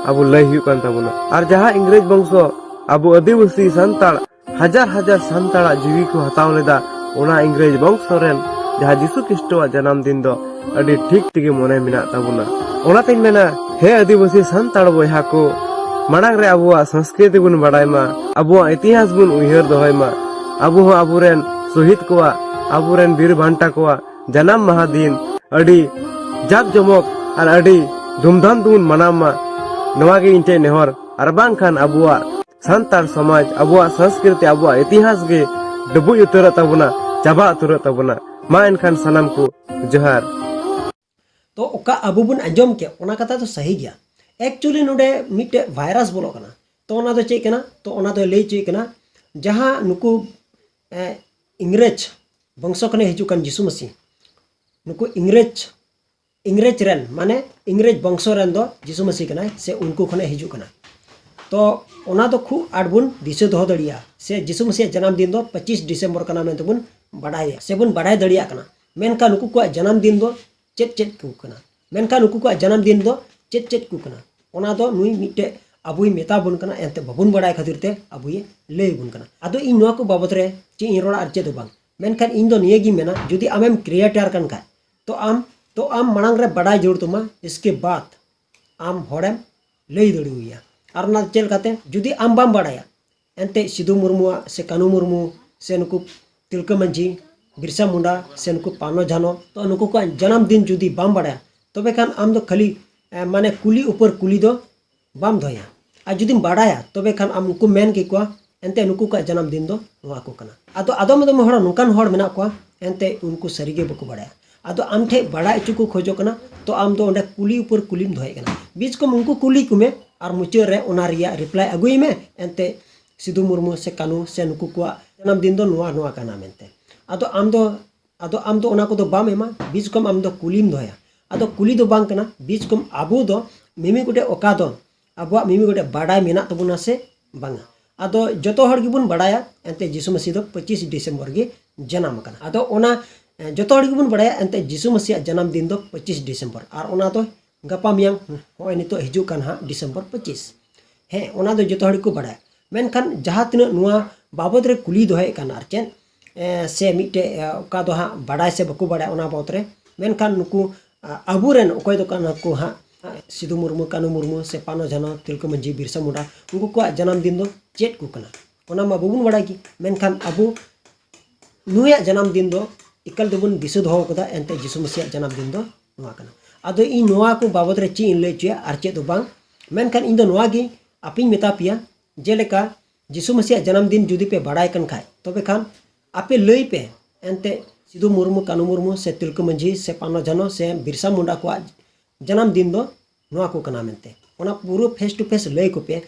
ᱟᱵᱚ ᱞᱟᱹᱭ ᱦᱩᱭᱩᱜ ᱠᱟᱱ ᱛᱟᱵᱚᱱᱟ᱾ ᱟᱨ ᱡᱟᱦᱟᱸ ᱤᱝᱨᱮᱡᱽ ᱵᱚᱝᱥᱚ ᱟᱵᱚ ᱟᱹᱫᱤᱵᱟᱹᱥᱤ ᱥᱟᱱᱛᱟᱲ ᱦᱟᱡᱟᱨ ᱦᱟᱡᱟᱨ ᱥᱟᱱᱛᱟᱲᱟᱜ ᱡᱤᱣᱤ ᱠᱚ ᱦᱟᱛᱟᱣ ᱞᱮᱫᱟ, ᱚᱱᱟ ᱤᱝᱨᱮᱡᱽ ᱵᱚᱝᱥᱚ ᱨᱮᱱ ᱡᱟᱦᱟᱸ ᱡᱤᱥᱩ ᱠᱷᱨᱤᱥᱴᱚᱣᱟᱜ ᱡᱟᱱᱟᱢ ᱫᱤᱱ ᱫᱚ ᱟᱹᱰᱤ ᱴᱷᱤᱠ ᱛᱮᱜᱮ ᱢᱚᱱᱮ ᱢᱮᱱᱟᱜ ᱛᱟᱵᱚᱱᱟ᱾ ᱚᱱᱟᱛᱮᱧ ᱢᱮᱱᱟ, ᱦᱮ ᱟᱹᱫᱤᱵᱟᱹᱥᱤ ᱥᱟᱱᱛᱟᱲ ᱵᱚᱭᱦᱟ ᱠᱚ, ᱢᱟᱲᱟᱝ ᱨᱮ ᱟᱵᱚᱣᱟᱜ ᱥᱚᱝᱥᱠᱨᱤᱛᱤ ᱵᱚᱱ ᱵᱟᱲᱟᱭ ᱢᱟ, ᱟᱵᱚᱣᱟᱜ ᱤᱛᱤᱦᱟᱥ ᱵᱚᱱ ᱩᱭᱦᱟᱹᱨ ᱫᱚᱦᱚᱭ ᱢᱟ᱾ ᱟᱵᱚ ᱦᱚᱸ ᱟᱵᱚᱨᱮᱱ ᱥᱚᱦᱤᱫ ᱠᱚᱣᱟᱜ, ᱟᱵᱚᱨᱮᱱ ᱵᱤᱨ ᱵᱟᱱᱴᱟ ᱠᱚᱣᱟᱜ ᱡᱟᱱᱟᱢ ᱢᱟᱦᱟ ᱫᱤᱱ ᱟᱹᱰᱤ ᱡᱟᱠ ᱡᱚᱢᱚᱠ ᱟᱨ ᱟᱹᱰᱤ ᱫᱷᱩᱢᱫᱷᱟᱢ ᱛᱮᱵᱚᱱ ᱢᱟᱱᱟᱣ ᱢᱟ, ᱱᱚᱣᱟ ᱜᱮ ᱤᱧ ᱴᱷᱮᱱ ᱱᱮᱦᱚᱨ᱾ ᱟᱨ ᱵᱟᱝᱠᱷᱟᱱ ᱟᱵᱚᱣᱟᱜ ᱥᱟᱱᱛᱟᱲ ᱥᱚᱢᱟᱡᱽ, ᱟᱵᱚᱣᱟᱜ ᱥᱚᱝᱥᱠᱨᱤᱛᱤ, ᱟᱵᱚᱣᱟᱜ ᱤᱛᱤᱦᱟᱥ ᱜᱮ ᱰᱩᱵᱩᱡ ᱩᱛᱟᱹᱨᱚᱜ ᱛᱟᱵᱚᱱᱟ, ᱪᱟᱵᱟ ᱩᱛᱟᱹᱨᱚᱜ ᱛᱟᱵᱚᱱᱟ᱾ ᱢᱟ ᱮᱱᱠᱷᱟᱱ ᱥᱟᱱᱟᱢ ᱠᱚ ᱡᱚᱦᱟᱨ᱾ ᱛᱚ ᱚᱠᱟ ᱟᱵᱚ ᱵᱚᱱ ᱟᱸᱡᱚᱢ ᱠᱮᱫ, ᱚᱱᱟ ᱠᱟᱛᱷᱟ ᱫᱚ ᱥᱟᱹᱦᱤ ᱜᱮᱭᱟ᱾ Actually ᱱᱚᱰᱮ ᱢᱤᱫᱴᱮᱡ ᱵᱷᱟᱭᱨᱟᱥ ᱵᱚᱞᱚᱜ ᱠᱟᱱᱟ᱾ ᱛᱚ ᱚᱱᱟ ᱫᱚ ᱪᱮᱫ ᱠᱟᱱᱟ? ᱛᱚ ᱚᱱᱟ ᱫᱚᱭ ᱞᱟᱹᱭ ᱦᱚᱪᱚᱭᱮᱫ ᱠᱟᱱᱟ, ᱡᱟᱦᱟᱸ ᱱᱩᱠᱩ ᱮ, ᱤᱝᱨᱮᱡᱽ ᱵᱚᱝᱥᱚ ᱠᱷᱚᱱᱮ ᱦᱤᱡᱩᱜ ᱠᱟᱱ ᱡᱤᱥᱩ ᱢᱟᱹᱥᱤ, ᱱᱩᱠᱩ ᱤᱝᱨᱮᱡᱽ ᱤᱝᱨᱮᱡᱽ ᱨᱮᱱ, ᱢᱟᱱᱮ ᱤᱝᱨᱮᱡᱽ ᱵᱚᱝᱥᱚ ᱨᱮᱱ ᱫᱚ ᱡᱤᱥᱩ ᱢᱟᱹᱥᱤ ᱠᱟᱱᱟᱭ, ᱥᱮ ᱩᱱᱠᱩ ᱠᱷᱚᱱᱮ ᱦᱤᱡᱩᱜ ᱠᱟᱱᱟ᱾ ᱛᱚ ᱚᱱᱟ ᱫᱚ ᱠᱷᱩᱵ ᱟᱸᱴ ᱵᱚᱱ ᱫᱤᱥᱟᱹ ᱫᱚᱦᱚ ᱫᱟᱲᱮᱭᱟᱜᱼᱟ, ᱥᱮ ᱡᱤᱥᱩ ᱢᱟᱹᱥᱤᱭᱟᱜ ᱡᱟᱱᱟᱢ ᱫᱤᱱ ᱫᱚ ᱯᱚᱸᱪᱤᱥ ᱰᱤᱥᱮᱢᱵᱚᱨ ᱠᱟᱱᱟ ᱢᱮᱱᱛᱮ ᱵᱚᱱ ᱵᱟᱰᱟᱭᱟ, ᱥᱮ ᱵᱚᱱ ᱵᱟᱰᱟᱭ ᱫᱟᱲᱮᱭᱟᱜ ᱠᱟᱱᱟ᱾ ᱢᱮᱱᱠᱷᱟᱱ ᱱᱩᱠᱩ ᱠᱚᱣᱟᱜ ᱡᱟᱱᱟᱢ ᱫᱤᱱ ᱫᱚ ᱪᱮᱫ ᱪᱮᱫ ᱠᱚ ᱠᱟᱱᱟ? ᱢᱮᱱᱠᱷᱟᱱ ᱱᱩᱠᱩ ᱠᱚᱣᱟᱜ ᱡᱟᱱᱟᱢ ᱫᱤᱱ ᱫᱚ ᱪᱮᱫ ᱪᱮᱫ ᱠᱚ ᱠᱟᱱᱟ? ᱚᱱᱟ ᱫᱚ ᱱᱩᱭ ᱢᱤᱫᱴᱮᱡ ᱟᱵᱚᱭ ᱢᱮᱛᱟ ᱵᱚᱱ ᱠᱟᱱᱟ, ᱮᱱᱛᱮ ᱵᱟᱵᱚᱱ ᱵᱟᱰᱟᱭ ᱠᱷᱟᱹᱛᱤᱨ ᱛᱮ ᱟᱵᱚᱭ ᱞᱟᱹᱭ ᱟᱵᱚᱱ ᱠᱟᱱᱟ᱾ ᱟᱫᱚ ᱤᱧ ᱱᱚᱣᱟ ᱠᱚ ᱵᱟᱵᱚᱛ ᱨᱮ ᱪᱮᱫ ᱤᱧ ᱨᱚᱲᱟ ᱟᱨ ᱪᱮᱫ ᱦᱚᱸ ᱵᱟᱝ, ᱢᱮᱱᱠᱷᱟᱱ ᱤᱧ ᱫᱚ ᱱᱤᱭᱟᱹ ᱜᱤᱧ ᱢᱮᱱᱟ, ᱡᱩᱫᱤ ᱟᱢᱮᱢ ᱠᱨᱤᱭᱮᱴᱟᱨ ᱠᱟᱱ ᱠᱷᱟᱡ, ᱛᱚ ᱟᱢ ᱛᱚ ᱟᱢ ᱢᱟᱲᱟᱝ ᱨᱮ ᱵᱟᱰᱟᱭ ᱡᱟᱹᱨᱩᱲ ᱛᱟᱢᱟ, ᱤᱥᱠᱮ ᱵᱟᱫ ᱟᱢ ᱦᱚᱲᱮᱢ ᱞᱟᱹᱭ ᱫᱟᱲᱮᱣᱟᱭᱟ᱾ ᱟᱨ ᱚᱱᱟ ᱪᱮᱫ ᱞᱮᱠᱟᱛᱮ? ᱡᱩᱫᱤ ᱟᱢ ᱵᱟᱢ ᱵᱟᱰᱟᱭᱟ, ᱮᱱᱛᱮ ᱥᱤᱫᱩ ᱢᱩᱨᱢᱩᱣᱟᱜ ᱥᱮ ᱠᱟᱹᱱᱩ ᱢᱩᱨᱢᱩ ᱥᱮ ᱱᱩᱠᱩ ᱛᱤᱞᱠᱟᱹ ᱢᱟᱹᱡᱷᱤ, ᱵᱤᱨᱥᱟ ᱢᱩᱱᱰᱟ ᱥᱮ ᱱᱩᱠᱩ ᱯᱟᱱᱚ ᱡᱷᱟᱱᱚ, ᱛᱚ ᱱᱩᱠᱩ ᱠᱚᱣᱟᱜ ᱡᱟᱱᱟᱢ ᱫᱤᱱ ᱡᱩᱫᱤ ᱵᱟᱢ ᱵᱟᱰᱟᱭᱟ, ᱛᱚᱵᱮ ᱠᱷᱟᱱ ᱟᱢ ᱫᱚ ᱠᱷᱟᱹᱞᱤ, ᱮ, ᱢᱟᱱᱮ ᱠᱩᱞᱤ ᱩᱯᱚᱨ ᱠᱩᱞᱤ ᱫᱚ ᱵᱟᱢ ᱫᱚᱦᱚᱭᱟ᱾ ᱟᱨ ᱡᱩᱫᱤᱢ ᱵᱟᱰᱟᱭᱟ, ᱛᱚᱵᱮ ᱠᱷᱟᱱ ᱟᱢ ᱩᱱᱠᱩ ᱢᱮᱱ ᱠᱮᱠᱚᱣᱟ, ᱮᱱᱛᱮ ᱱᱩᱠᱩ ᱠᱚᱣᱟᱜ ᱡᱟᱱᱟᱢ ᱫᱤᱱ ᱫᱚ ᱱᱚᱣᱟ ᱠᱚ ᱠᱟᱱᱟ᱾ ᱟᱫᱚ ᱟᱫᱚᱢ ᱟᱫᱚᱢ ᱦᱚᱲ, ᱱᱚᱝᱠᱟᱱ ᱦᱚᱲ ᱢᱮᱱᱟᱜ ᱠᱚᱣᱟ, ᱮᱱᱛᱮ ᱩᱱᱠᱩ ᱥᱟᱹᱨᱤᱜᱮ ᱵᱟᱠᱚ ᱵᱟᱰᱟᱭᱟ᱾ ᱟᱫᱚ ᱟᱢ ᱴᱷᱮᱡ ᱵᱟᱰᱟᱭ ᱦᱚᱪᱚ ᱠᱚ ᱠᱷᱚᱡᱚᱜ ᱠᱟᱱᱟ, ᱛᱚ ᱟᱢ ᱫᱚ ᱚᱸᱰᱮ ᱠᱩᱞᱤ ᱩᱯᱚᱨ ᱠᱩᱞᱤᱢ ᱫᱚᱦᱚᱭᱮᱫ ᱠᱟᱱᱟ᱾ ᱵᱤᱡ ᱠᱚᱢ ᱩᱱᱠᱩ ᱠᱩᱞᱤ ᱠᱚᱢᱮ, ᱟᱨ ᱢᱩᱪᱟᱹᱫ ᱨᱮ ᱚᱱᱟ ᱨᱮᱭᱟᱜ ᱨᱤᱯᱞᱟᱭ ᱟᱹᱜᱩᱭ ᱢᱮ, ᱮᱱᱛᱮ ᱥᱤᱫᱩ ᱢᱩᱨᱢᱩ ᱥᱮ ᱠᱟᱹᱱᱩ ᱥᱮ ᱱᱩᱠᱩ ᱠᱚᱣᱟᱜ ᱡᱟᱱᱟᱢ ᱫᱤᱱ ᱫᱚ ᱱᱚᱣᱟ, ᱱᱚᱣᱟ ᱠᱟᱱᱟ ᱢᱮᱱᱛᱮ᱾ ᱟᱫᱚ ᱟᱢ ᱫᱚ, ᱟᱫᱚ ᱟᱢ ᱫᱚ ᱚᱱᱟ ᱠᱚᱫᱚ ᱵᱟᱢ ᱮᱢᱟ, ᱵᱤᱡ ᱠᱚᱢ ᱟᱢ ᱫᱚ ᱠᱩᱞᱤᱢ ᱫᱚᱦᱚᱭᱟ᱾ ᱟᱫᱚ ᱠᱩᱞᱤ ᱫᱚ ᱵᱟᱝ ᱠᱟᱱᱟ, ᱵᱤᱡ ᱠᱚᱢ ᱟᱵᱚ ᱫᱚ ᱢᱤᱢᱤ ᱜᱚᱴᱮᱡ ᱚᱠᱟ ᱫᱚ ᱟᱵᱚᱣᱟᱜ ᱢᱤᱢᱤ ᱜᱚᱴᱮᱡ ᱵᱟᱰᱟᱭ ᱢᱮᱱᱟᱜ ᱛᱟᱵᱚᱱᱟ ᱥᱮ ᱵᱟᱝᱟ? ᱟᱫᱚ ᱡᱚᱛᱚ ᱦᱚᱲ ᱜᱮᱵᱚᱱ ᱵᱟᱰᱟᱭᱟ, ᱮᱱᱛᱮ ᱡᱤᱥᱩ ᱢᱟᱹᱥᱤ ᱫᱚ ᱯᱚᱸᱪᱤᱥ ᱰᱤᱥᱮᱢᱵᱚᱨ ᱜᱮ ᱡᱟᱱᱟᱢ ᱟᱠᱟᱱᱟ᱾ ᱟᱫᱚ ᱚᱱᱟ, ᱮ, ᱡᱚᱛᱚ ᱦᱚᱲ ᱜᱮᱵᱚᱱ ᱵᱟᱰᱟᱭᱟ, ᱮᱱᱛᱮ ᱡᱤᱥᱩ ᱢᱟᱹᱥᱤᱭᱟᱜ ᱡᱟᱱᱟᱢ ᱫᱤᱱ ᱫᱚ ᱯᱚᱸᱪᱤᱥ ᱰᱤᱥᱮᱢᱵᱚᱨ, ᱟᱨ ᱚᱱᱟ ᱫᱚ ᱜᱟᱯᱟ ᱢᱮᱭᱟᱝ, ᱱᱚᱜᱼᱚᱭ ᱱᱤᱛᱚᱜ ᱦᱤᱡᱩᱜ ᱠᱟᱱ ᱦᱟᱸᱜ ᱰᱤᱥᱮᱢᱵᱚᱨ ᱯᱚᱸᱪᱤᱥ᱾ ᱦᱮᱸ, ᱚᱱᱟ ᱫᱚ ᱡᱚᱛᱚ ᱦᱚᱲ ᱜᱮᱠᱚ ᱵᱟᱰᱟᱭᱟ᱾ ᱢᱮᱱᱠᱷᱟᱱ ᱡᱟᱦᱟᱸ ᱛᱤᱱᱟᱹᱜ ᱱᱚᱣᱟ ᱵᱟᱵᱚᱫ ᱨᱮ ᱠᱩᱞᱤ ᱫᱚᱦᱚᱭᱮᱫ ᱠᱟᱱ, ᱟᱨ ᱪᱮᱫ, ᱮ, ᱥᱮ ᱢᱤᱫᱴᱮᱡ, ᱮ, ᱚᱠᱟ ᱫᱚ ᱦᱟᱸᱜ ᱵᱟᱰᱟᱭ ᱥᱮ ᱵᱟᱠᱚ ᱵᱟᱰᱟᱭᱟ ᱚᱱᱟ ᱵᱟᱵᱚᱫ ᱨᱮ, ᱢᱮᱱᱠᱷᱟᱱ ᱱᱩᱠᱩ, ᱟ, ᱟᱵᱚᱨᱮᱱ ᱚᱠᱚᱭ ᱫᱚ ᱠᱟᱱᱟ ᱠᱚ ᱦᱟᱸᱜ, ᱥᱤᱫᱩ ᱢᱩᱨᱢᱩ, ᱠᱟᱹᱱᱩ ᱢᱩᱨᱢᱩ, ᱥᱮ ᱯᱟᱱᱚ ᱡᱷᱟᱱᱚ, ᱛᱤᱞᱠᱟᱹ ᱢᱟᱹᱡᱷᱤ, ᱵᱤᱨᱥᱟ ᱢᱩᱱᱰᱟ, ᱩᱱᱠᱩ ᱠᱚᱣᱟᱜ ᱡᱟᱱᱟᱢ ᱫᱤᱱ ᱫᱚ ᱪᱮᱫ ᱠᱚ ᱠᱟᱱᱟ? ᱚᱱᱟ ᱢᱟ ᱵᱟᱵᱚᱱ ᱵᱟᱰᱟᱭ ᱜᱮ, ᱢᱮᱱᱠᱷᱟᱱ ᱟᱵᱚ ᱱᱩᱭᱟᱜ ᱡᱟᱱᱟᱢ ᱫᱤᱱ ᱫᱚ ᱮᱠᱟᱞ ᱛᱮᱵᱚᱱ ᱫᱤᱥᱟᱹ ᱫᱚᱦᱚ ᱠᱟᱫᱟ, ᱮᱱᱛᱮ ᱡᱤᱥᱩ ᱢᱟᱹᱥᱤᱭᱟᱜ ᱡᱟᱱᱟᱢ ᱫᱤᱱ ᱫᱚ ᱱᱚᱣᱟ ᱠᱟᱱᱟ᱾ ᱟᱫᱚ ᱤᱧ ᱱᱚᱣᱟ ᱠᱚ ᱵᱟᱵᱚᱫ ᱨᱮ ᱪᱮᱫ ᱤᱧ ᱞᱟᱹᱭ ᱦᱚᱪᱚᱭᱟ ᱟᱨ ᱪᱮᱫ ᱫᱚ ᱵᱟᱝ, ᱢᱮᱱᱠᱷᱟᱱ ᱤᱧ ᱫᱚ ᱱᱚᱣᱟ ᱜᱮ ᱟᱯᱮᱧ ᱢᱮᱛᱟ ᱯᱮᱭᱟ, ᱡᱮᱞᱮᱠᱟ ᱡᱤᱥᱩ ᱢᱟᱹᱥᱤᱭᱟᱜ ᱡᱟᱱᱟᱢ ᱫᱤᱱ ᱡᱩᱫᱤ ᱯᱮ ᱵᱟᱰᱟᱭ ᱠᱟᱱ ᱠᱷᱟᱡ, ᱛᱚᱵᱮ ᱠᱷᱟᱱ ᱟᱯᱮ ᱞᱟᱹᱭ ᱯᱮ, ᱮᱱᱛᱮ ᱥᱤᱫᱩ ᱢᱩᱨᱢᱩ, ᱠᱟᱹᱱᱩ ᱢᱩᱨᱢᱩ, ᱥᱮ ᱛᱤᱞᱠᱟᱹ ᱢᱟᱹᱡᱷᱤ, ᱥᱮ ᱯᱟᱱᱚ ᱡᱷᱟᱱᱚ, ᱥᱮ ᱵᱤᱨᱥᱟ ᱢᱩᱱᱰᱟ ᱠᱚᱣᱟᱜ ᱡᱟᱱᱟᱢ ᱫᱤᱱ ᱫᱚ ᱱᱚᱣᱟ ᱠᱚ ᱠᱟᱱᱟ ᱢᱮᱱᱛᱮ᱾ ᱚᱱᱟ ᱯᱩᱨᱟᱹ face to face ᱞᱟᱹᱭ ᱠᱚᱯᱮ,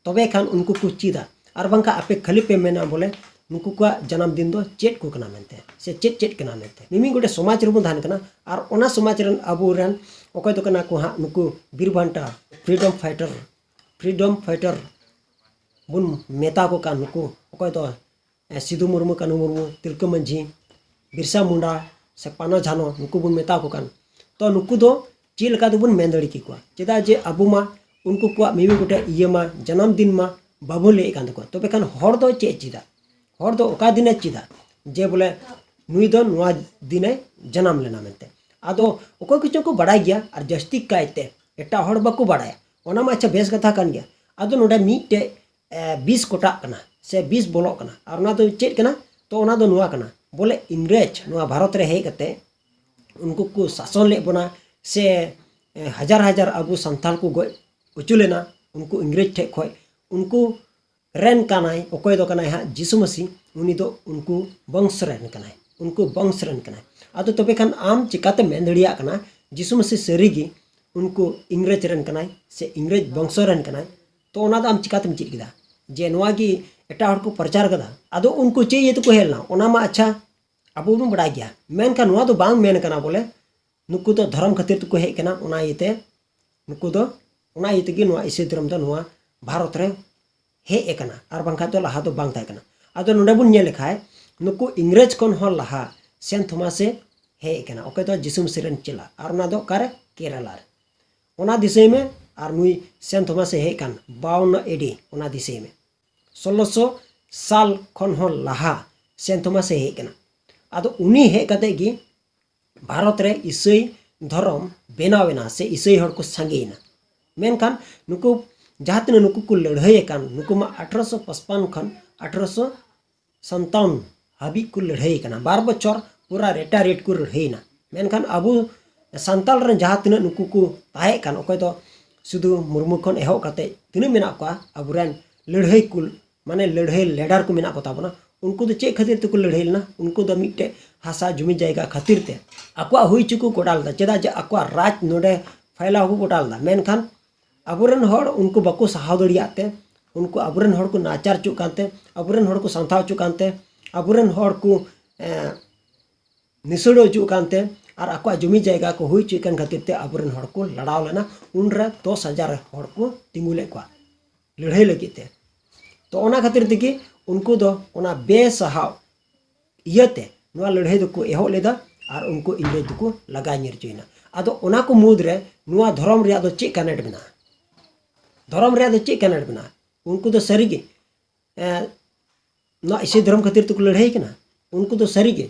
ᱛᱚᱵᱮ ᱠᱷᱟᱱ ᱩᱱᱠᱩ ᱠᱚ ᱪᱮᱫᱟ᱾ ᱟᱨ ᱵᱟᱝᱠᱷᱟᱱ ᱟᱯᱮ ᱠᱷᱟᱹᱞᱤ ᱯᱮ ᱢᱮᱱᱟ ᱵᱚᱞᱮ ᱱᱩᱠᱩ ᱠᱚᱣᱟᱜ ᱡᱟᱱᱟᱢ ᱫᱤᱱ ᱫᱚ ᱪᱮᱫ ᱠᱚ ᱠᱟᱱᱟ ᱢᱮᱱᱛᱮ, ᱥᱮ ᱪᱮᱫ ᱪᱮᱫ ᱠᱟᱱᱟ ᱢᱮᱱᱛᱮ᱾ ᱢᱤᱢᱤᱫ ᱜᱚᱴᱮᱡ ᱥᱚᱢᱟᱡᱽ ᱨᱮᱵᱚᱱ ᱛᱟᱦᱮᱱ ᱠᱟᱱᱟ, ᱟᱨ ᱚᱱᱟ ᱥᱚᱢᱟᱡᱽ ᱨᱮᱱ ᱟᱵᱚᱨᱮᱱ ᱚᱠᱚᱭ ᱫᱚ ᱠᱟᱱᱟ ᱠᱚ ᱦᱟᱸᱜ ᱱᱩᱠᱩ ᱵᱤᱨ ᱵᱟᱱᱴᱟ, freedom fighter, freedom fighter ᱵᱚᱱ ᱢᱮᱛᱟ ᱠᱚ ᱠᱟᱱ ᱱᱩᱠᱩ, ᱚᱠᱚᱭ ᱫᱚ ᱮ, ᱥᱤᱫᱩ ᱢᱩᱨᱢᱩ, ᱠᱟᱹᱱᱦᱩ ᱢᱩᱨᱢᱩ, ᱛᱤᱞᱠᱟᱹ ᱢᱟᱹᱡᱷᱤ, ᱵᱤᱨᱥᱟ ᱢᱩᱱᱰᱟ, ᱥᱮ ᱯᱟᱱᱚ ᱡᱷᱟᱱᱚ, ᱱᱩᱠᱩ ᱵᱚᱱ ᱢᱮᱛᱟ ᱠᱚ ᱠᱟᱱ᱾ ᱛᱚ ᱱᱩᱠᱩ ᱫᱚ ᱪᱮᱫ ᱞᱮᱠᱟ ᱛᱮᱵᱚᱱ ᱢᱮᱱ ᱫᱟᱲᱮ ᱠᱮᱠᱚᱣᱟ? ᱪᱮᱫᱟᱜ ᱡᱮ ᱟᱵᱚ ᱢᱟ ᱩᱱᱠᱩ ᱠᱚᱣᱟᱜ ᱢᱤᱢᱤᱫ ᱜᱚᱴᱮᱡ ᱤᱭᱟᱹ ᱢᱟ, ᱡᱟᱱᱟᱢ ᱫᱤᱱ ᱢᱟ ᱵᱟᱵᱚᱱ ᱞᱟᱹᱭᱮᱫ ᱠᱟᱱ ᱛᱟᱠᱚᱣᱟ᱾ ᱛᱚᱵᱮ ᱠᱷᱟᱱ ᱦᱚᱲ ᱫᱚ ᱪᱮᱫ ᱪᱮᱫᱟ? ᱦᱚᱲ ᱫᱚ ᱚᱠᱟ ᱫᱤᱱᱮ ᱪᱮᱫᱟ ᱡᱮ ᱵᱚᱞᱮ ᱱᱩᱭ ᱫᱚ ᱱᱚᱣᱟ ᱫᱤᱱᱮ ᱡᱟᱱᱟᱢ ᱞᱮᱱᱟ ᱢᱮᱱᱛᱮ? ᱟᱫᱚ ᱚᱠᱚᱭ ᱠᱚᱪᱚ ᱠᱚ ᱵᱟᱲᱟᱭ ᱜᱮᱭᱟ, ᱟᱨ ᱡᱟᱹᱥᱛᱤ ᱠᱟᱭᱛᱮ ᱮᱴᱟᱜ ᱦᱚᱲ ᱵᱟᱠᱚ ᱵᱟᱲᱟᱭᱟ᱾ ᱚᱱᱟ ᱢᱟ ᱟᱪᱪᱷᱟ, ᱵᱮᱥ ᱠᱟᱛᱷᱟ ᱠᱟᱱ ᱜᱮᱭᱟ᱾ ᱟᱫᱚ ᱱᱚᱰᱮ ᱢᱤᱫᱴᱮᱡ ᱮ, ᱵᱤᱥ ᱠᱚᱴᱟᱜ ᱠᱟᱱᱟ ᱥᱮ ᱵᱤᱥ ᱵᱚᱞᱚᱜ ᱠᱟᱱᱟ᱾ ᱟᱨ ᱚᱱᱟ ᱫᱚ ᱪᱮᱫ ᱠᱟᱱᱟ? ᱛᱚ ᱚᱱᱟ ᱫᱚ ᱱᱚᱣᱟ ᱠᱟᱱᱟ, ᱵᱚᱞᱮ ᱤᱝᱨᱮᱡᱽ ᱱᱚᱣᱟ ᱵᱷᱟᱨᱚᱛ ᱨᱮ ᱦᱮᱡ ᱠᱟᱛᱮ ᱩᱱᱠᱩ ᱠᱚ ᱥᱟᱥᱚᱱ ᱞᱮᱫ ᱵᱚᱱᱟ, ᱥᱮ ᱮ, ᱦᱟᱡᱟᱨ ᱦᱟᱡᱟᱨ ᱟᱵᱚ ᱥᱟᱱᱛᱟᱞ ᱠᱚ ᱜᱚᱡ ᱦᱚᱪᱚ ᱞᱮᱱᱟ ᱩᱱᱠᱩ ᱤᱝᱨᱮᱡᱽ ᱴᱷᱮᱡ ᱠᱷᱚᱡ᱾ ᱩᱱᱠᱩ ᱨᱮᱱ ᱠᱟᱱᱟᱭ, ᱚᱠᱚᱭ ᱫᱚ ᱠᱟᱱᱟᱭ ᱦᱟᱸᱜ ᱡᱤᱥᱩ ᱢᱟᱹᱥᱤ, ᱩᱱᱤ ᱫᱚ ᱩᱱᱠᱩ ᱵᱚᱝᱥ ᱨᱮᱱ ᱠᱟᱱᱟᱭ, ᱩᱱᱠᱩ ᱵᱚᱝᱥ ᱨᱮᱱ ᱠᱟᱱᱟᱭ᱾ ᱟᱫᱚ ᱛᱚᱵᱮ ᱠᱷᱟᱱ ᱟᱢ ᱪᱤᱠᱟᱛᱮᱢ ᱢᱮᱱ ᱫᱟᱲᱮᱭᱟᱜ ᱠᱟᱱᱟ ᱡᱤᱥᱩ ᱢᱟᱹᱥᱤ ᱥᱟᱹᱨᱤᱜᱮ ᱩᱱᱠᱩ ᱤᱝᱨᱮᱡᱽ ᱨᱮᱱ ᱠᱟᱱᱟᱭ ᱥᱮ ᱤᱝᱨᱮᱡᱽ ᱵᱚᱝᱥᱚ ᱨᱮᱱ ᱠᱟᱱᱟᱭ? ᱛᱚ ᱚᱱᱟ ᱫᱚ ᱟᱢ ᱪᱤᱠᱟᱛᱮᱢ ᱪᱮᱫ ᱠᱮᱫᱟ ᱡᱮ ᱱᱚᱣᱟ ᱜᱮ ᱮᱴᱟᱜ ᱦᱚᱲ ᱠᱚ ᱯᱨᱚᱪᱟᱨ ᱠᱟᱫᱟ? ᱟᱫᱚ ᱩᱱᱠᱩ ᱪᱮᱫ ᱤᱭᱟᱹ ᱛᱮᱠᱚ ᱦᱮᱡ ᱞᱮᱱᱟ, ᱚᱱᱟ ᱢᱟ ᱟᱪᱪᱷᱟ ᱟᱵᱚ ᱵᱚᱱ ᱵᱟᱲᱟᱭ ᱜᱮᱭᱟ, ᱢᱮᱱᱠᱷᱟᱱ ᱱᱚᱣᱟ ᱫᱚ ᱵᱟᱝ ᱢᱮᱱ ᱠᱟᱱᱟ ᱵᱚᱞᱮ ᱱᱩᱠᱩ ᱫᱚ ᱫᱷᱚᱨᱚᱢ ᱠᱷᱟᱹᱛᱤᱨ ᱛᱮᱠᱚ ᱦᱮᱡ ᱠᱟᱱᱟ᱾ ᱚᱱᱟ ᱤᱭᱟᱹᱛᱮ ᱱᱩᱠᱩ ᱫᱚ, ᱚᱱᱟ ᱤᱭᱟᱹ ᱛᱮᱜᱮ ᱱᱚᱣᱟ ᱤᱥᱟᱹᱭ ᱫᱷᱚᱨᱚᱢ ᱫᱚ ᱱᱚᱣᱟ ᱵᱷᱟᱨᱚᱛ ᱨᱮ ᱦᱮᱡ ᱟᱠᱟᱱᱟ, ᱟᱨ ᱵᱟᱝᱠᱷᱟᱱ ᱫᱚ ᱞᱟᱦᱟ ᱫᱚ ᱵᱟᱝ ᱛᱟᱦᱮᱸ ᱠᱟᱱᱟ᱾ ᱟᱫᱚ ᱱᱚᱰᱮ ᱵᱚᱱ ᱧᱮᱞ ᱞᱮᱠᱷᱟᱡ ᱱᱩᱠᱩ ᱤᱝᱨᱮᱡᱽ ᱠᱷᱚᱱ ᱦᱚᱸ ᱞᱟᱦᱟ ᱥᱮᱱ ᱛᱷᱚᱢᱟᱥ ᱮ ᱦᱮᱡ ᱟᱠᱟᱱᱟ, ᱚᱠᱚᱭ ᱫᱚ ᱡᱤᱥᱩ ᱢᱟᱹᱥᱤ ᱨᱮᱱ ᱪᱮᱞᱟ, ᱟᱨ ᱚᱱᱟ ᱫᱚ ᱚᱠᱟᱨᱮ? ᱠᱮᱨᱟᱞᱟ ᱨᱮ᱾ ᱚᱱᱟ ᱫᱤᱥᱟᱹᱭ ᱢᱮ, ᱟᱨ ᱱᱩᱭ ᱥᱮᱱ ᱛᱷᱚᱢᱟᱥ ᱮ ᱦᱮᱡ ᱠᱟᱱ ᱵᱟᱣᱱᱱᱚ ᱮᱰᱤ, ᱚᱱᱟ ᱫᱤᱥᱟᱹᱭ ᱢᱮ᱾ ᱥᱳᱞᱳᱥᱚ ᱥᱟᱞ ᱠᱷᱚᱱ ᱦᱚᱸ ᱞᱟᱦᱟ ᱥᱮᱱ ᱛᱷᱚᱢᱟᱥ ᱮ ᱦᱮᱡ ᱠᱟᱱᱟ᱾ ᱟᱫᱚ ᱩᱱᱤ ᱦᱮᱡ ᱠᱟᱛᱮ ᱜᱮ ᱵᱷᱟᱨᱚᱛ ᱨᱮ ᱤᱥᱟᱹᱭ ᱫᱷᱚᱨᱚᱢ ᱵᱮᱱᱟᱣ ᱮᱱᱟ, ᱥᱮ ᱤᱥᱟᱹᱭ ᱦᱚᱲ ᱠᱚ ᱥᱟᱸᱜᱮᱭᱮᱱᱟ᱾ ᱢᱮᱱᱠᱷᱟᱱ ᱱᱩᱠᱩ ᱡᱟᱦᱟᱸ ᱛᱤᱱᱟᱹᱜ ᱱᱩᱠᱩ ᱠᱚ ᱞᱟᱹᱲᱦᱟᱹᱭ ᱟᱠᱟᱱ, ᱱᱩᱠᱩ ᱢᱟ ᱟᱴᱷᱨᱚᱥᱚ ᱯᱟᱸᱪᱯᱟᱱᱱᱚ ᱠᱷᱚᱱ ᱟᱴᱷᱨᱚᱥᱚ ᱥᱟᱱᱛᱟᱣᱚᱱ ᱦᱟᱹᱵᱤᱡ ᱠᱚ ᱞᱟᱹᱲᱦᱟᱹᱭ ᱠᱟᱱᱟ᱾ ᱵᱟᱨ ᱵᱚᱪᱷᱚᱨ ᱯᱩᱨᱟ ᱨᱮᱴᱟ ᱨᱮᱴ ᱠᱚ ᱞᱟᱹᱲᱦᱟᱹᱭ ᱮᱱᱟ᱾ ᱢᱮᱱᱠᱷᱟᱱ ᱟᱵᱚ ᱥᱟᱱᱛᱟᱲ ᱨᱮᱱ ᱡᱟᱦᱟᱸ ᱛᱤᱱᱟᱹᱜ ᱱᱩᱠᱩ ᱠᱚ ᱛᱟᱦᱮᱸ ᱠᱟᱱ, ᱚᱠᱚᱭ ᱫᱚ ᱥᱤᱫᱩ ᱢᱩᱨᱢᱩ ᱠᱷᱚᱱ ᱮᱦᱚᱵ ᱠᱟᱛᱮ ᱛᱤᱱᱟᱹᱜ ᱢᱮᱱᱟᱜ ᱠᱚᱣᱟ ᱟᱵᱚᱨᱮᱱ ᱞᱟᱹᱲᱦᱟᱹᱭ ᱠᱚ, ᱢᱟᱱᱮ ᱞᱟᱹᱲᱦᱟᱹᱭ ᱞᱮᱰᱟᱨ ᱠᱚ ᱢᱮᱱᱟᱜ ᱠᱚ ᱛᱟᱵᱚᱱᱟ, ᱩᱱᱠᱩ ᱫᱚ ᱪᱮᱫ ᱠᱷᱟᱹᱛᱤᱨ ᱛᱮᱠᱚ ᱞᱟᱹᱲᱦᱟᱹᱭ ᱞᱮᱱᱟ? ᱩᱱᱠᱩ ᱫᱚ ᱢᱤᱫᱴᱮᱡ ᱦᱟᱥᱟ ᱡᱩᱢᱤ ᱡᱟᱭᱜᱟ ᱠᱷᱟᱹᱛᱤᱨ ᱛᱮ ᱟᱠᱚᱣᱟᱜ ᱦᱩᱭ ᱦᱚᱪᱚ ᱠᱚ ᱜᱚᱴᱟ ᱞᱮᱫᱟ, ᱪᱮᱫᱟᱜ ᱡᱮ ᱟᱠᱚᱣᱟᱜ ᱨᱟᱡᱽ ᱱᱚᱰᱮ ᱯᱷᱟᱭᱞᱟᱣ ᱠᱚ ᱜᱚᱴᱟ ᱞᱮᱫᱟ᱾ ᱢᱮᱱᱠᱷᱟᱱ ᱟᱵᱚᱨᱮᱱ ᱦᱚᱲ ᱩᱱᱠᱩ ᱵᱟᱠᱚ ᱥᱟᱦᱟᱣ ᱫᱟᱲᱮᱭᱟᱜ ᱛᱮ ᱩᱱᱠᱩ ᱟᱵᱚᱨᱮᱱ ᱦᱚᱲ ᱠᱚ ᱱᱟᱪᱟᱨ ᱦᱚᱪᱚᱜ ᱠᱟᱱᱛᱮ, ᱟᱵᱚᱨᱮᱱ ᱦᱚᱲ ᱠᱚ ᱥᱟᱱᱛᱷᱟᱣ ᱦᱚᱪᱚᱜ ᱠᱟᱱᱛᱮ, ᱟᱵᱚᱨᱮᱱ ᱦᱚᱲ ᱠᱚ, ᱮᱸ, ᱱᱤᱥᱟᱹᱲ ᱦᱚᱪᱚᱜ ᱠᱟᱱᱛᱮ, ᱟᱨ ᱟᱠᱚᱣᱟᱜ ᱡᱚᱢᱤ ᱡᱟᱭᱜᱟ ᱠᱚ ᱦᱩᱭ ᱦᱚᱪᱚᱭᱮᱫ ᱠᱟᱱ ᱠᱷᱟᱹᱛᱤᱨ ᱛᱮ ᱟᱵᱚᱨᱮᱱ ᱦᱚᱲ ᱠᱚ ᱞᱟᱲᱟᱣ ᱞᱮᱱᱟ᱾ ᱩᱱᱨᱮ ᱫᱚᱥ ᱦᱟᱡᱟᱨ ᱦᱚᱲ ᱠᱚ ᱛᱤᱸᱜᱩ ᱞᱮᱫ ᱠᱚᱣᱟ ᱞᱟᱹᱲᱦᱟᱹᱭ ᱞᱟᱹᱜᱤᱫ ᱛᱮ᱾ ᱛᱚ, ᱚᱱᱟ ᱠᱷᱟᱹᱛᱤᱨ ᱛᱮᱜᱮ ᱩᱱᱠᱩ ᱫᱚ ᱚᱱᱟ ᱵᱮᱥᱟᱦᱟᱣ ᱤᱭᱟᱹᱛᱮ ᱱᱚᱣᱟ ᱞᱟᱹᱲᱦᱟᱹᱭ ᱫᱚᱠᱚ ᱮᱦᱚᱵ ᱞᱮᱫᱟ ᱟᱨ ᱩᱱᱠᱩ ᱤᱝᱨᱮᱡᱽ ᱫᱚᱠᱚ ᱞᱟᱜᱟ ᱧᱤᱨ ᱦᱚᱪᱚᱭᱮᱱᱟ᱾ ᱟᱫᱚ ᱚᱱᱟ ᱠᱚ ᱢᱩᱫᱽᱨᱮ ᱱᱚᱣᱟ ᱫᱷᱚᱨᱚᱢ ᱨᱮᱭᱟᱜ ᱫᱚ ᱪᱮᱫ connect ᱢᱮᱱᱟᱜᱼᱟ? ᱫᱷᱚᱨᱚᱢ ᱨᱮᱭᱟᱜ ᱫᱚ ᱪᱮᱫ connect ᱢᱮᱱᱟᱜᱼᱟ? ᱩᱱᱠᱩ ᱫᱚ ᱥᱟᱹᱨᱤᱜᱮ, ᱮᱸ, ᱱᱚᱣᱟ ᱤᱥᱟᱹᱭ ᱫᱷᱚᱨᱚᱢ ᱠᱷᱟᱹᱛᱤᱨ ᱛᱮᱠᱚ ᱞᱟᱹᱲᱦᱟᱹᱭ ᱠᱟᱱᱟ? ᱩᱱᱠᱩ ᱫᱚ ᱥᱟᱹᱨᱤᱜᱮ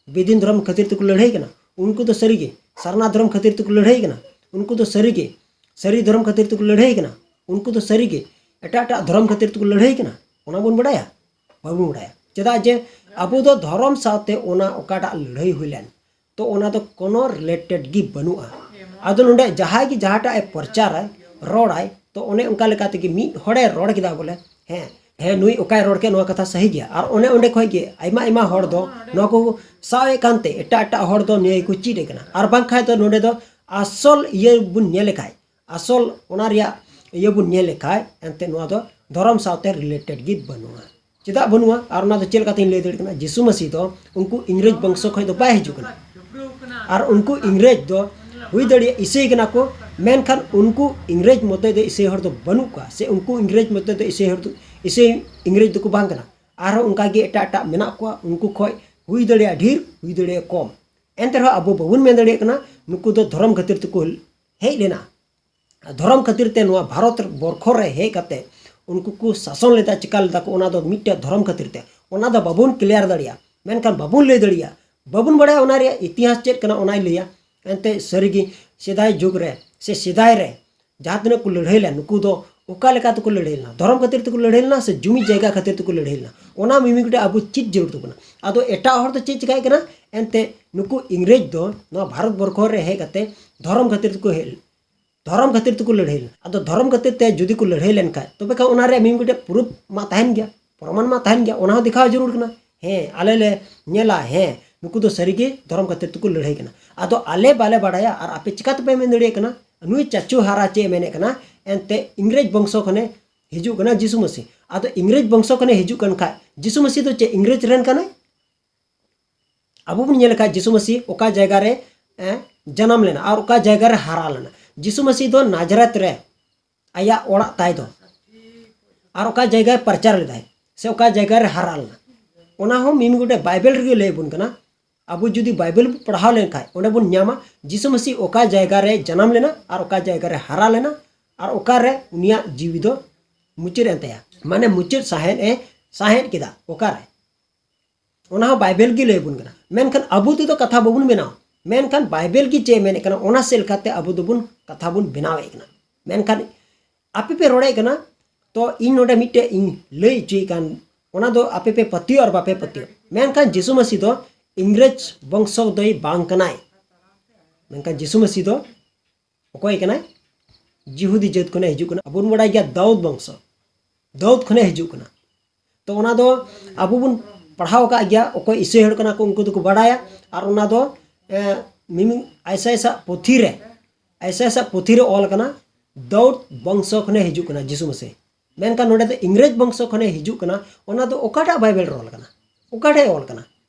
ᱵᱮᱫᱤᱱ ᱫᱷᱚᱨᱚᱢ ᱠᱷᱟᱹᱛᱤᱨ ᱛᱮᱠᱚ ᱞᱟᱹᱲᱦᱟᱹᱭ ᱠᱟᱱᱟ? ᱩᱱᱠᱩ ᱫᱚ ᱥᱟᱹᱨᱤᱜᱮ ᱥᱟᱨᱱᱟ ᱫᱷᱚᱨᱚᱢ ᱠᱷᱟᱹᱛᱤᱨ ᱛᱮᱠᱚ ᱞᱟᱹᱲᱦᱟᱹᱭ ᱠᱟᱱᱟ? ᱩᱱᱠᱩ ᱫᱚ ᱥᱟᱹᱨᱤᱜᱮ ᱥᱟᱹᱨᱤ ᱫᱷᱚᱨᱚᱢ ᱠᱷᱟᱹᱛᱤᱨ ᱛᱮᱠᱚ ᱞᱟᱹᱲᱦᱟᱹᱭ ᱠᱟᱱᱟ? ᱩᱱᱠᱩ ᱫᱚ ᱥᱟᱹᱨᱤᱜᱮ ᱮᱴᱟᱜ ᱮᱴᱟᱜ ᱫᱷᱚᱨᱚᱢ ᱠᱷᱟᱹᱛᱤᱨ ᱛᱮᱠᱚ ᱞᱟᱹᱲᱦᱟᱹᱭ ᱠᱟᱱᱟ? ᱚᱱᱟ ᱵᱚᱱ ᱵᱟᱰᱟᱭᱟ? ᱵᱟᱵᱚᱱ ᱵᱟᱰᱟᱭᱟ᱾ ᱪᱮᱫᱟᱜ ᱡᱮ ᱟᱵᱚ ᱫᱚ ᱫᱷᱚᱨᱚᱢ ᱥᱟᱶᱛᱮ ᱚᱱᱟ ᱚᱠᱟᱴᱟᱜ ᱞᱟᱹᱲᱦᱟᱹᱭ ᱦᱩᱭ ᱞᱮᱱ, ᱛᱚ ᱚᱱᱟ ᱫᱚ ᱠᱳᱱᱳ related ᱜᱮ ᱵᱟᱹᱱᱩᱜᱼᱟ᱾ ᱟᱫᱚ ᱱᱚᱰᱮ ᱡᱟᱦᱟᱸᱭ ᱜᱮ ᱡᱟᱦᱟᱸᱴᱟᱜ ᱮ ᱯᱨᱚᱪᱟᱨᱟᱭ, ᱨᱚᱲᱟᱭ, ᱛᱚ ᱚᱱᱮ ᱚᱱᱠᱟ ᱞᱮᱠᱟ ᱛᱮᱜᱮ ᱢᱤᱫ ᱦᱚᱲᱮ ᱨᱚᱲ ᱠᱮᱫᱟ ᱵᱚᱞᱮ, ᱦᱮᱸ, ᱦᱮᱸ, ᱱᱩᱭ ᱚᱠᱟᱭ ᱨᱚᱲ ᱠᱮᱫ, ᱱᱚᱣᱟ ᱠᱟᱛᱷᱟ ᱥᱟᱹᱦᱤ ᱜᱮᱭᱟ᱾ ᱟᱨ ᱚᱱᱮ ᱚᱸᱰᱮ ᱠᱷᱚᱡ ᱜᱮ ᱟᱭᱢᱟ ᱟᱭᱢᱟ ᱦᱚᱲ ᱫᱚ ᱱᱚᱣᱟ ᱠᱚ ᱥᱟᱵ ᱮᱫ ᱠᱟᱱᱛᱮ ᱮᱴᱟᱜ ᱮᱴᱟᱜ ᱦᱚᱲ ᱫᱚ ᱱᱤᱭᱟᱹ ᱜᱮᱠᱚ ᱪᱮᱫ ᱮᱫ ᱠᱟᱱᱟ᱾ ᱟᱨ ᱵᱟᱝᱠᱷᱟᱡ ᱫᱚ ᱱᱚᱰᱮ ᱫᱚ ᱟᱥᱚᱞ ᱤᱭᱟᱹ ᱵᱚᱱ ᱧᱮᱞ ᱞᱮᱠᱷᱟᱡ, ᱟᱥᱚᱞ ᱚᱱᱟ ᱨᱮᱭᱟᱜ ᱤᱭᱟᱹ ᱵᱚᱱ ᱧᱮᱞ ᱞᱮᱠᱷᱟᱡ, ᱮᱱᱛᱮ ᱱᱚᱣᱟ ᱫᱚ ᱫᱷᱚᱨᱚᱢ ᱥᱟᱶᱛᱮ related ᱜᱮ ᱵᱟᱹᱱᱩᱜᱼᱟ᱾ ᱪᱮᱫᱟᱜ ᱵᱟᱹᱱᱩᱜᱼᱟ? ᱟᱨ ᱚᱱᱟ ᱫᱚ ᱪᱮᱫ ᱞᱮᱠᱟᱛᱤᱧ ᱞᱟᱹᱭ ᱫᱟᱲᱮᱭᱟᱜ ᱠᱟᱱᱟ? ᱡᱤᱥᱩ ᱢᱟᱹᱥᱤ ᱫᱚ ᱩᱱᱠᱩ ᱤᱝᱨᱮᱡᱽ ᱵᱚᱝᱥᱚ ᱠᱷᱚᱱ ᱫᱚ ᱵᱟᱭ ᱦᱤᱡᱩᱜ ᱠᱟᱱᱟ᱾ ᱟᱨ ᱩᱱᱠᱩ ᱤᱝᱨᱮᱡᱽ ᱫᱚ ᱦᱩᱭ ᱫᱟᱲᱮᱭᱟᱜᱼᱟ ᱤᱥᱟᱹᱭ ᱠᱟᱱᱟ ᱠᱚ, ᱢᱮᱱᱠᱷᱟᱱ ᱩᱱᱠᱩ ᱤᱝᱨᱮᱡᱽ ᱢᱚᱛᱚᱡ ᱫᱚ ᱤᱥᱟᱹᱭ ᱦᱚᱲ ᱫᱚ ᱵᱟᱹᱱᱩᱜ ᱠᱚᱣᱟ, ᱥᱮ ᱩᱱᱠᱩ ᱤᱝᱨᱮᱡᱽ ᱢᱚᱛᱚᱡ ᱫᱚ ᱤᱥᱟᱹᱭ ᱦᱚᱲ ᱫᱚ, ᱤᱥᱟᱹᱭ ᱤᱝᱨᱮᱡᱽ ᱫᱚᱠᱚ ᱵᱟᱝ ᱠᱟᱱᱟ᱾ ᱟᱨᱦᱚᱸ ᱚᱱᱠᱟᱜᱮ ᱮᱴᱟᱜ ᱮᱴᱟᱜ ᱢᱮᱱᱟᱜ ᱠᱚᱣᱟ, ᱩᱱᱠᱩ ᱠᱷᱚᱡ ᱦᱩᱭ ᱫᱟᱲᱮᱭᱟᱜᱼᱟ ᱰᱷᱮᱨ, ᱦᱩᱭ ᱫᱟᱲᱮᱭᱟᱜᱼᱟ ᱠᱚᱢ᱾ ᱮᱱᱛᱮ ᱨᱮᱦᱚᱸ ᱟᱵᱚ ᱵᱟᱵᱚᱱ ᱢᱮᱱ ᱫᱟᱲᱮᱭᱟᱜ ᱠᱟᱱᱟ ᱱᱩᱠᱩ ᱫᱚ ᱫᱷᱚᱨᱚᱢ ᱠᱷᱟᱹᱛᱤᱨ ᱛᱮᱠᱚ ᱦᱮᱡ ᱞᱮᱱᱟ᱾ ᱫᱷᱚᱨᱚᱢ ᱠᱷᱟᱹᱛᱤᱨ ᱛᱮ ᱱᱚᱣᱟ ᱵᱷᱟᱨᱚᱛ ᱵᱚᱨᱠᱷᱚ ᱨᱮ ᱦᱮᱡ ᱠᱟᱛᱮ ᱩᱱᱠᱩ ᱠᱚ ᱥᱟᱥᱚᱱ ᱞᱮᱫᱟ, ᱪᱤᱠᱟ ᱞᱮᱫᱟ ᱠᱚ, ᱚᱱᱟ ᱫᱚ ᱢᱤᱫᱴᱮᱡ ᱫᱷᱚᱨᱚᱢ ᱠᱷᱟᱹᱛᱤᱨ ᱛᱮ᱾ ᱚᱱᱟ ᱫᱚ ᱵᱟᱵᱚᱱ clear ᱫᱟᱲᱮᱭᱟᱜᱼᱟ, ᱢᱮᱱᱠᱷᱟᱱ ᱵᱟᱵᱚᱱ ᱞᱟᱹᱭ ᱫᱟᱲᱮᱭᱟᱜᱼᱟ, ᱵᱟᱵᱚᱱ ᱵᱟᱲᱟᱭᱟ ᱚᱱᱟ ᱨᱮᱭᱟᱜ ᱤᱛᱤᱦᱟᱥ ᱪᱮᱫ ᱠᱟᱱᱟ, ᱚᱱᱟᱭ ᱞᱟᱹᱭᱟ᱾ ᱮᱱᱛᱮ ᱥᱟᱹᱨᱤᱜᱮ ᱥᱮᱫᱟᱭ ᱡᱩᱜᱽ ᱨᱮ ᱥᱮ ᱥᱮᱫᱟᱭ ᱨᱮ ᱡᱟᱦᱟᱸ ᱛᱤᱱᱟᱹᱜ ᱠᱚ ᱞᱟᱹᱲᱦᱟᱹᱭ ᱞᱮᱱ, ᱱᱩᱠᱩ ᱫᱚ ᱚᱠᱟ ᱞᱮᱠᱟ ᱛᱮᱠᱚ ᱞᱟᱹᱲᱦᱟᱹᱭ ᱞᱮᱱᱟ? ᱫᱷᱚᱨᱚᱢ ᱠᱷᱟᱹᱛᱤᱨ ᱛᱮᱠᱚ ᱞᱟᱹᱲᱦᱟᱹᱭ ᱞᱮᱱᱟ ᱥᱮ ᱡᱩᱢᱤ ᱡᱟᱭᱜᱟ ᱠᱷᱟᱹᱛᱤᱨ ᱛᱮᱠᱚ ᱞᱟᱹᱲᱦᱟᱹᱭ ᱞᱮᱱᱟ? ᱚᱱᱟ ᱢᱤᱢᱤᱫ ᱜᱚᱴᱮᱡ ᱟᱵᱚ ᱪᱮᱫ ᱡᱟᱹᱨᱩᱲ ᱛᱟᱵᱚᱱᱟ᱾ ᱟᱫᱚ ᱮᱴᱟᱜ ᱦᱚᱲ ᱫᱚ ᱪᱮᱫ ᱪᱤᱠᱟᱹᱭ ᱠᱟᱱᱟ? ᱮᱱᱛᱮ ᱱᱩᱠᱩ ᱤᱝᱨᱮᱡᱽ ᱫᱚ ᱱᱚᱣᱟ ᱵᱷᱟᱨᱚᱛ ᱵᱚᱨᱠᱷᱚ ᱨᱮ ᱦᱮᱡ ᱠᱟᱛᱮ ᱫᱷᱚᱨᱚᱢ ᱠᱷᱟᱹᱛᱤᱨ ᱛᱮᱠᱚ ᱦᱮᱡ, ᱫᱷᱚᱨᱚᱢ ᱠᱷᱟᱹᱛᱤᱨ ᱛᱮᱠᱚ ᱞᱟᱹᱲᱦᱟᱹᱭ ᱞᱮᱱᱟ᱾ ᱟᱫᱚ ᱫᱷᱚᱨᱚᱢ ᱠᱷᱟᱹᱛᱤᱨ ᱛᱮ ᱡᱩᱫᱤ ᱠᱚ ᱞᱟᱹᱲᱦᱟᱹᱭ ᱞᱮᱱᱠᱷᱟᱡ, ᱛᱚᱵᱮ ᱠᱷᱟᱱ ᱚᱱᱟ ᱨᱮᱭᱟᱜ ᱢᱤᱢᱤᱫ ᱜᱚᱴᱮᱡ proof ᱢᱟ ᱛᱟᱦᱮᱱ ᱜᱮᱭᱟ, ᱯᱨᱚᱢᱟᱱ ᱢᱟ ᱛᱟᱦᱮᱱ ᱜᱮᱭᱟ, ᱚᱱᱟ ᱦᱚᱸ ᱫᱮᱠᱷᱟᱣ ᱡᱟᱹᱨᱩᱲ ᱠᱟᱱᱟ᱾ ᱦᱮᱸ, ᱟᱞᱮ ᱞᱮ ᱧᱮᱞᱟ, ᱦᱮᱸ, ᱱᱩᱠᱩ ᱫᱚ ᱥᱟᱹᱨᱤᱜᱮ ᱫᱷᱚᱨᱚᱢ ᱠᱷᱟᱹᱛᱤᱨ ᱛᱮᱠᱚ ᱞᱟᱹᱲᱦᱟᱹᱭ ᱠᱟᱱᱟ᱾ ᱟᱫᱚ ᱟᱞᱮ ᱵᱟᱞᱮ ᱵᱟᱲᱟᱭᱟ, ᱟᱨ ᱟᱯᱮ ᱪᱤᱠᱟ ᱛᱮᱯᱮ ᱢᱮᱱ ᱫᱟᱲᱮᱭᱟᱜ ᱠᱟᱱᱟ ᱱᱩᱭ ᱪᱟᱪᱩ ᱦᱟᱨᱟ ᱪᱮᱫ ᱮ ᱢᱮᱱᱮᱫ ᱠᱟᱱᱟ? ᱮᱱᱛᱮ ᱤᱝᱨᱮᱡᱽ ᱵᱚᱝᱥᱚ ᱠᱷᱚᱱᱮ ᱦᱤᱡᱩᱜ ᱠᱟᱱᱟ ᱡᱤᱥᱩ ᱢᱟᱹᱥᱤ᱾ ᱟᱫᱚ ᱤᱝᱨᱮᱡᱽ ᱵᱚᱝᱥᱚ ᱠᱷᱚᱱᱮ ᱦᱤᱡᱩᱜ ᱠᱟᱱ ᱠᱷᱟᱡ, ᱡᱤᱥᱩ ᱢᱟᱹᱥᱤ ᱫᱚ ᱪᱮᱫ ᱤᱝᱨᱮᱡᱽ ᱨᱮᱱ ᱠᱟᱱᱟᱭ? ᱟᱵᱚ ᱵᱚᱱ ᱧᱮᱞ ᱠᱷᱟᱡ ᱡᱤᱥᱩ ᱢᱟᱹᱥᱤ ᱚᱠᱟ ᱡᱟᱭᱜᱟ ᱨᱮ, ᱮ, ᱡᱟᱱᱟᱢ ᱞᱮᱱᱟ ᱟᱨ ᱚᱠᱟ ᱡᱟᱭᱜᱟ ᱨᱮ ᱦᱟᱨᱟ ᱞᱮᱱᱟ᱾ ᱡᱤᱥᱩ ᱢᱟᱹᱥᱤ ᱫᱚ ᱱᱟᱡᱟᱨᱮᱛ ᱨᱮ ᱟᱭᱟᱜ ᱚᱲᱟᱜ ᱛᱟᱭ ᱫᱚ, ᱟᱨ ᱚᱠᱟ ᱡᱟᱭᱜᱟᱭ ᱯᱨᱚᱪᱟᱨ ᱞᱮᱫᱟᱭ ᱥᱮ ᱚᱠᱟ ᱡᱟᱭᱜᱟ ᱨᱮ ᱦᱟᱨᱟ ᱞᱮᱱᱟ, ᱚᱱᱟ ᱦᱚᱸ ᱢᱤᱢᱤᱫ ᱜᱚᱴᱮᱡ ᱵᱟᱭᱵᱮᱞ ᱨᱮᱜᱮ ᱞᱟᱹᱭ ᱟᱵᱚᱱ ᱠᱟᱱᱟ᱾ ᱟᱵᱚ ᱡᱩᱫᱤ ᱵᱟᱭᱵᱮᱞ ᱵᱚ ᱯᱟᱲᱦᱟᱣ ᱞᱮᱱᱠᱷᱟᱡ, ᱚᱸᱰᱮ ᱵᱚᱱ ᱧᱟᱢᱟ ᱡᱤᱥᱩ ᱢᱟᱹᱥᱤ ᱚᱠᱟ ᱡᱟᱭᱜᱟ ᱨᱮ ᱡᱟᱱᱟᱢ ᱞᱮᱱᱟ ᱟᱨ ᱚᱠᱟ ᱡᱟᱭᱜᱟ ᱨᱮ ᱦᱟᱨᱟ ᱞᱮᱱᱟ ᱟᱨ ᱚᱠᱟᱨᱮ ᱩᱱᱤᱭᱟᱜ ᱡᱤᱣᱤ ᱫᱚ ᱢᱩᱪᱟᱹᱫ ᱮᱱ ᱛᱟᱭᱟ, ᱢᱟᱱᱮ ᱢᱩᱪᱟᱹᱫ ᱥᱟᱦᱮᱫ ᱮ ᱥᱟᱦᱮᱫ ᱠᱮᱫᱟ ᱚᱠᱟᱨᱮ᱾ ᱚᱱᱟ ᱦᱚᱸ ᱵᱟᱭᱵᱮᱞ ᱜᱮ ᱞᱟᱹᱭ ᱟᱵᱚᱱ ᱠᱟᱱᱟ, ᱢᱮᱱᱠᱷᱟᱱ ᱟᱵᱚ ᱛᱮᱫᱚ ᱠᱟᱛᱷᱟ ᱵᱟᱵᱚᱱ ᱵᱮᱱᱟᱣᱟ᱾ ᱢᱮᱱᱠᱷᱟᱱ ᱵᱟᱭᱵᱮᱞ ᱜᱮ ᱪᱮᱫ ᱮ ᱢᱮᱱᱮᱫ ᱠᱟᱱᱟ, ᱚᱱᱟ ᱥᱮᱫ ᱞᱮᱠᱟᱛᱮ ᱟᱵᱚ ᱫᱚᱵᱚᱱ ᱠᱟᱛᱷᱟ ᱵᱚᱱ ᱵᱮᱱᱟᱣᱮᱫ ᱠᱟᱱᱟ᱾ ᱢᱮᱱᱠᱷᱟᱱ ᱟᱯᱮ ᱯᱮ ᱨᱚᱲᱮᱫ ᱠᱟᱱᱟ, ᱛᱚ ᱤᱧ ᱱᱚᱰᱮ ᱢᱤᱫᱴᱮᱡ ᱤᱧ ᱞᱟᱹᱭ ᱦᱚᱪᱚᱭᱮᱫ ᱠᱟᱱ, ᱚᱱᱟ ᱫᱚ ᱟᱯᱮ ᱯᱮ ᱯᱟᱹᱛᱭᱟᱹᱣ ᱟᱨ ᱵᱟᱯᱮ ᱯᱟᱹᱛᱭᱟᱹᱣ᱾ ᱢᱮᱱᱠᱷᱟᱱ ᱡᱤᱥᱩ ᱢᱟᱹᱥᱤ ᱫᱚ ᱤᱝᱨᱮᱡᱽ ᱵᱚᱝᱥᱚ ᱫᱚᱭ ᱵᱟᱝ ᱠᱟᱱᱟᱭ᱾ ᱢᱮᱱᱠᱷᱟᱱ ᱡᱤᱥᱩ ᱢᱟᱹᱥᱤ ᱫᱚ ᱚᱠᱚᱭ ᱠᱟᱱᱟᱭ? ᱡᱤᱦᱩᱫᱤ ᱡᱟᱹᱛ ᱠᱷᱚᱱᱮ ᱦᱤᱡᱩᱜ ᱠᱟᱱᱟ᱾ ᱟᱵᱚ ᱵᱚᱱ ᱵᱟᱲᱟᱭ ᱜᱮᱭᱟ ᱫᱟᱣᱩᱫ ᱵᱚᱝᱥᱚ, ᱫᱟᱣᱩᱫ ᱠᱷᱚᱱᱮ ᱦᱤᱡᱩᱜ ᱠᱟᱱᱟ᱾ ᱛᱚ ᱚᱱᱟ ᱫᱚ ᱟᱵᱚ ᱵᱚᱱ ᱯᱟᱲᱦᱟᱣ ᱟᱠᱟᱫ ᱜᱮᱭᱟ, ᱚᱠᱚᱭ ᱤᱥᱟᱹᱭ ᱦᱚᱲ ᱠᱟᱱᱟ ᱠᱚ ᱩᱱᱠᱩ ᱫᱚᱠᱚ ᱵᱟᱲᱟᱭᱟ᱾ ᱟᱨ ᱚᱱᱟ ᱫᱚ, ᱮ, ᱢᱤᱢᱤᱫ ᱟᱭᱥᱟᱭ ᱥᱟᱜ ᱯᱩᱛᱷᱤ ᱨᱮ, ᱟᱭᱥᱟᱭ ᱥᱟᱜ ᱯᱩᱛᱷᱤ ᱨᱮ ᱚᱞ ᱠᱟᱱᱟ, ᱫᱟᱣᱩᱫ ᱵᱚᱝᱥᱚ ᱠᱷᱚᱱᱮ ᱦᱤᱡᱩᱜ ᱠᱟᱱᱟ ᱡᱤᱥᱩ ᱢᱟᱹᱥᱤ᱾ ᱢᱮᱱᱠᱷᱟᱱ ᱱᱚᱰᱮ ᱫᱚ ᱤᱝᱨᱮᱡᱽ ᱵᱚᱝᱥᱚ ᱠᱷᱚᱱᱮ ᱦᱤᱡᱩᱜ ᱠᱟᱱᱟ, ᱚᱱᱟ ᱫᱚ ᱚᱠᱟᱴᱟᱜ ᱵᱟᱭᱵᱮᱞ ᱨᱮ ᱚᱞ ᱠᱟᱱᱟ? ᱚᱠᱟᱴᱷᱮᱡ ᱚᱞ ᱠᱟᱱᱟ?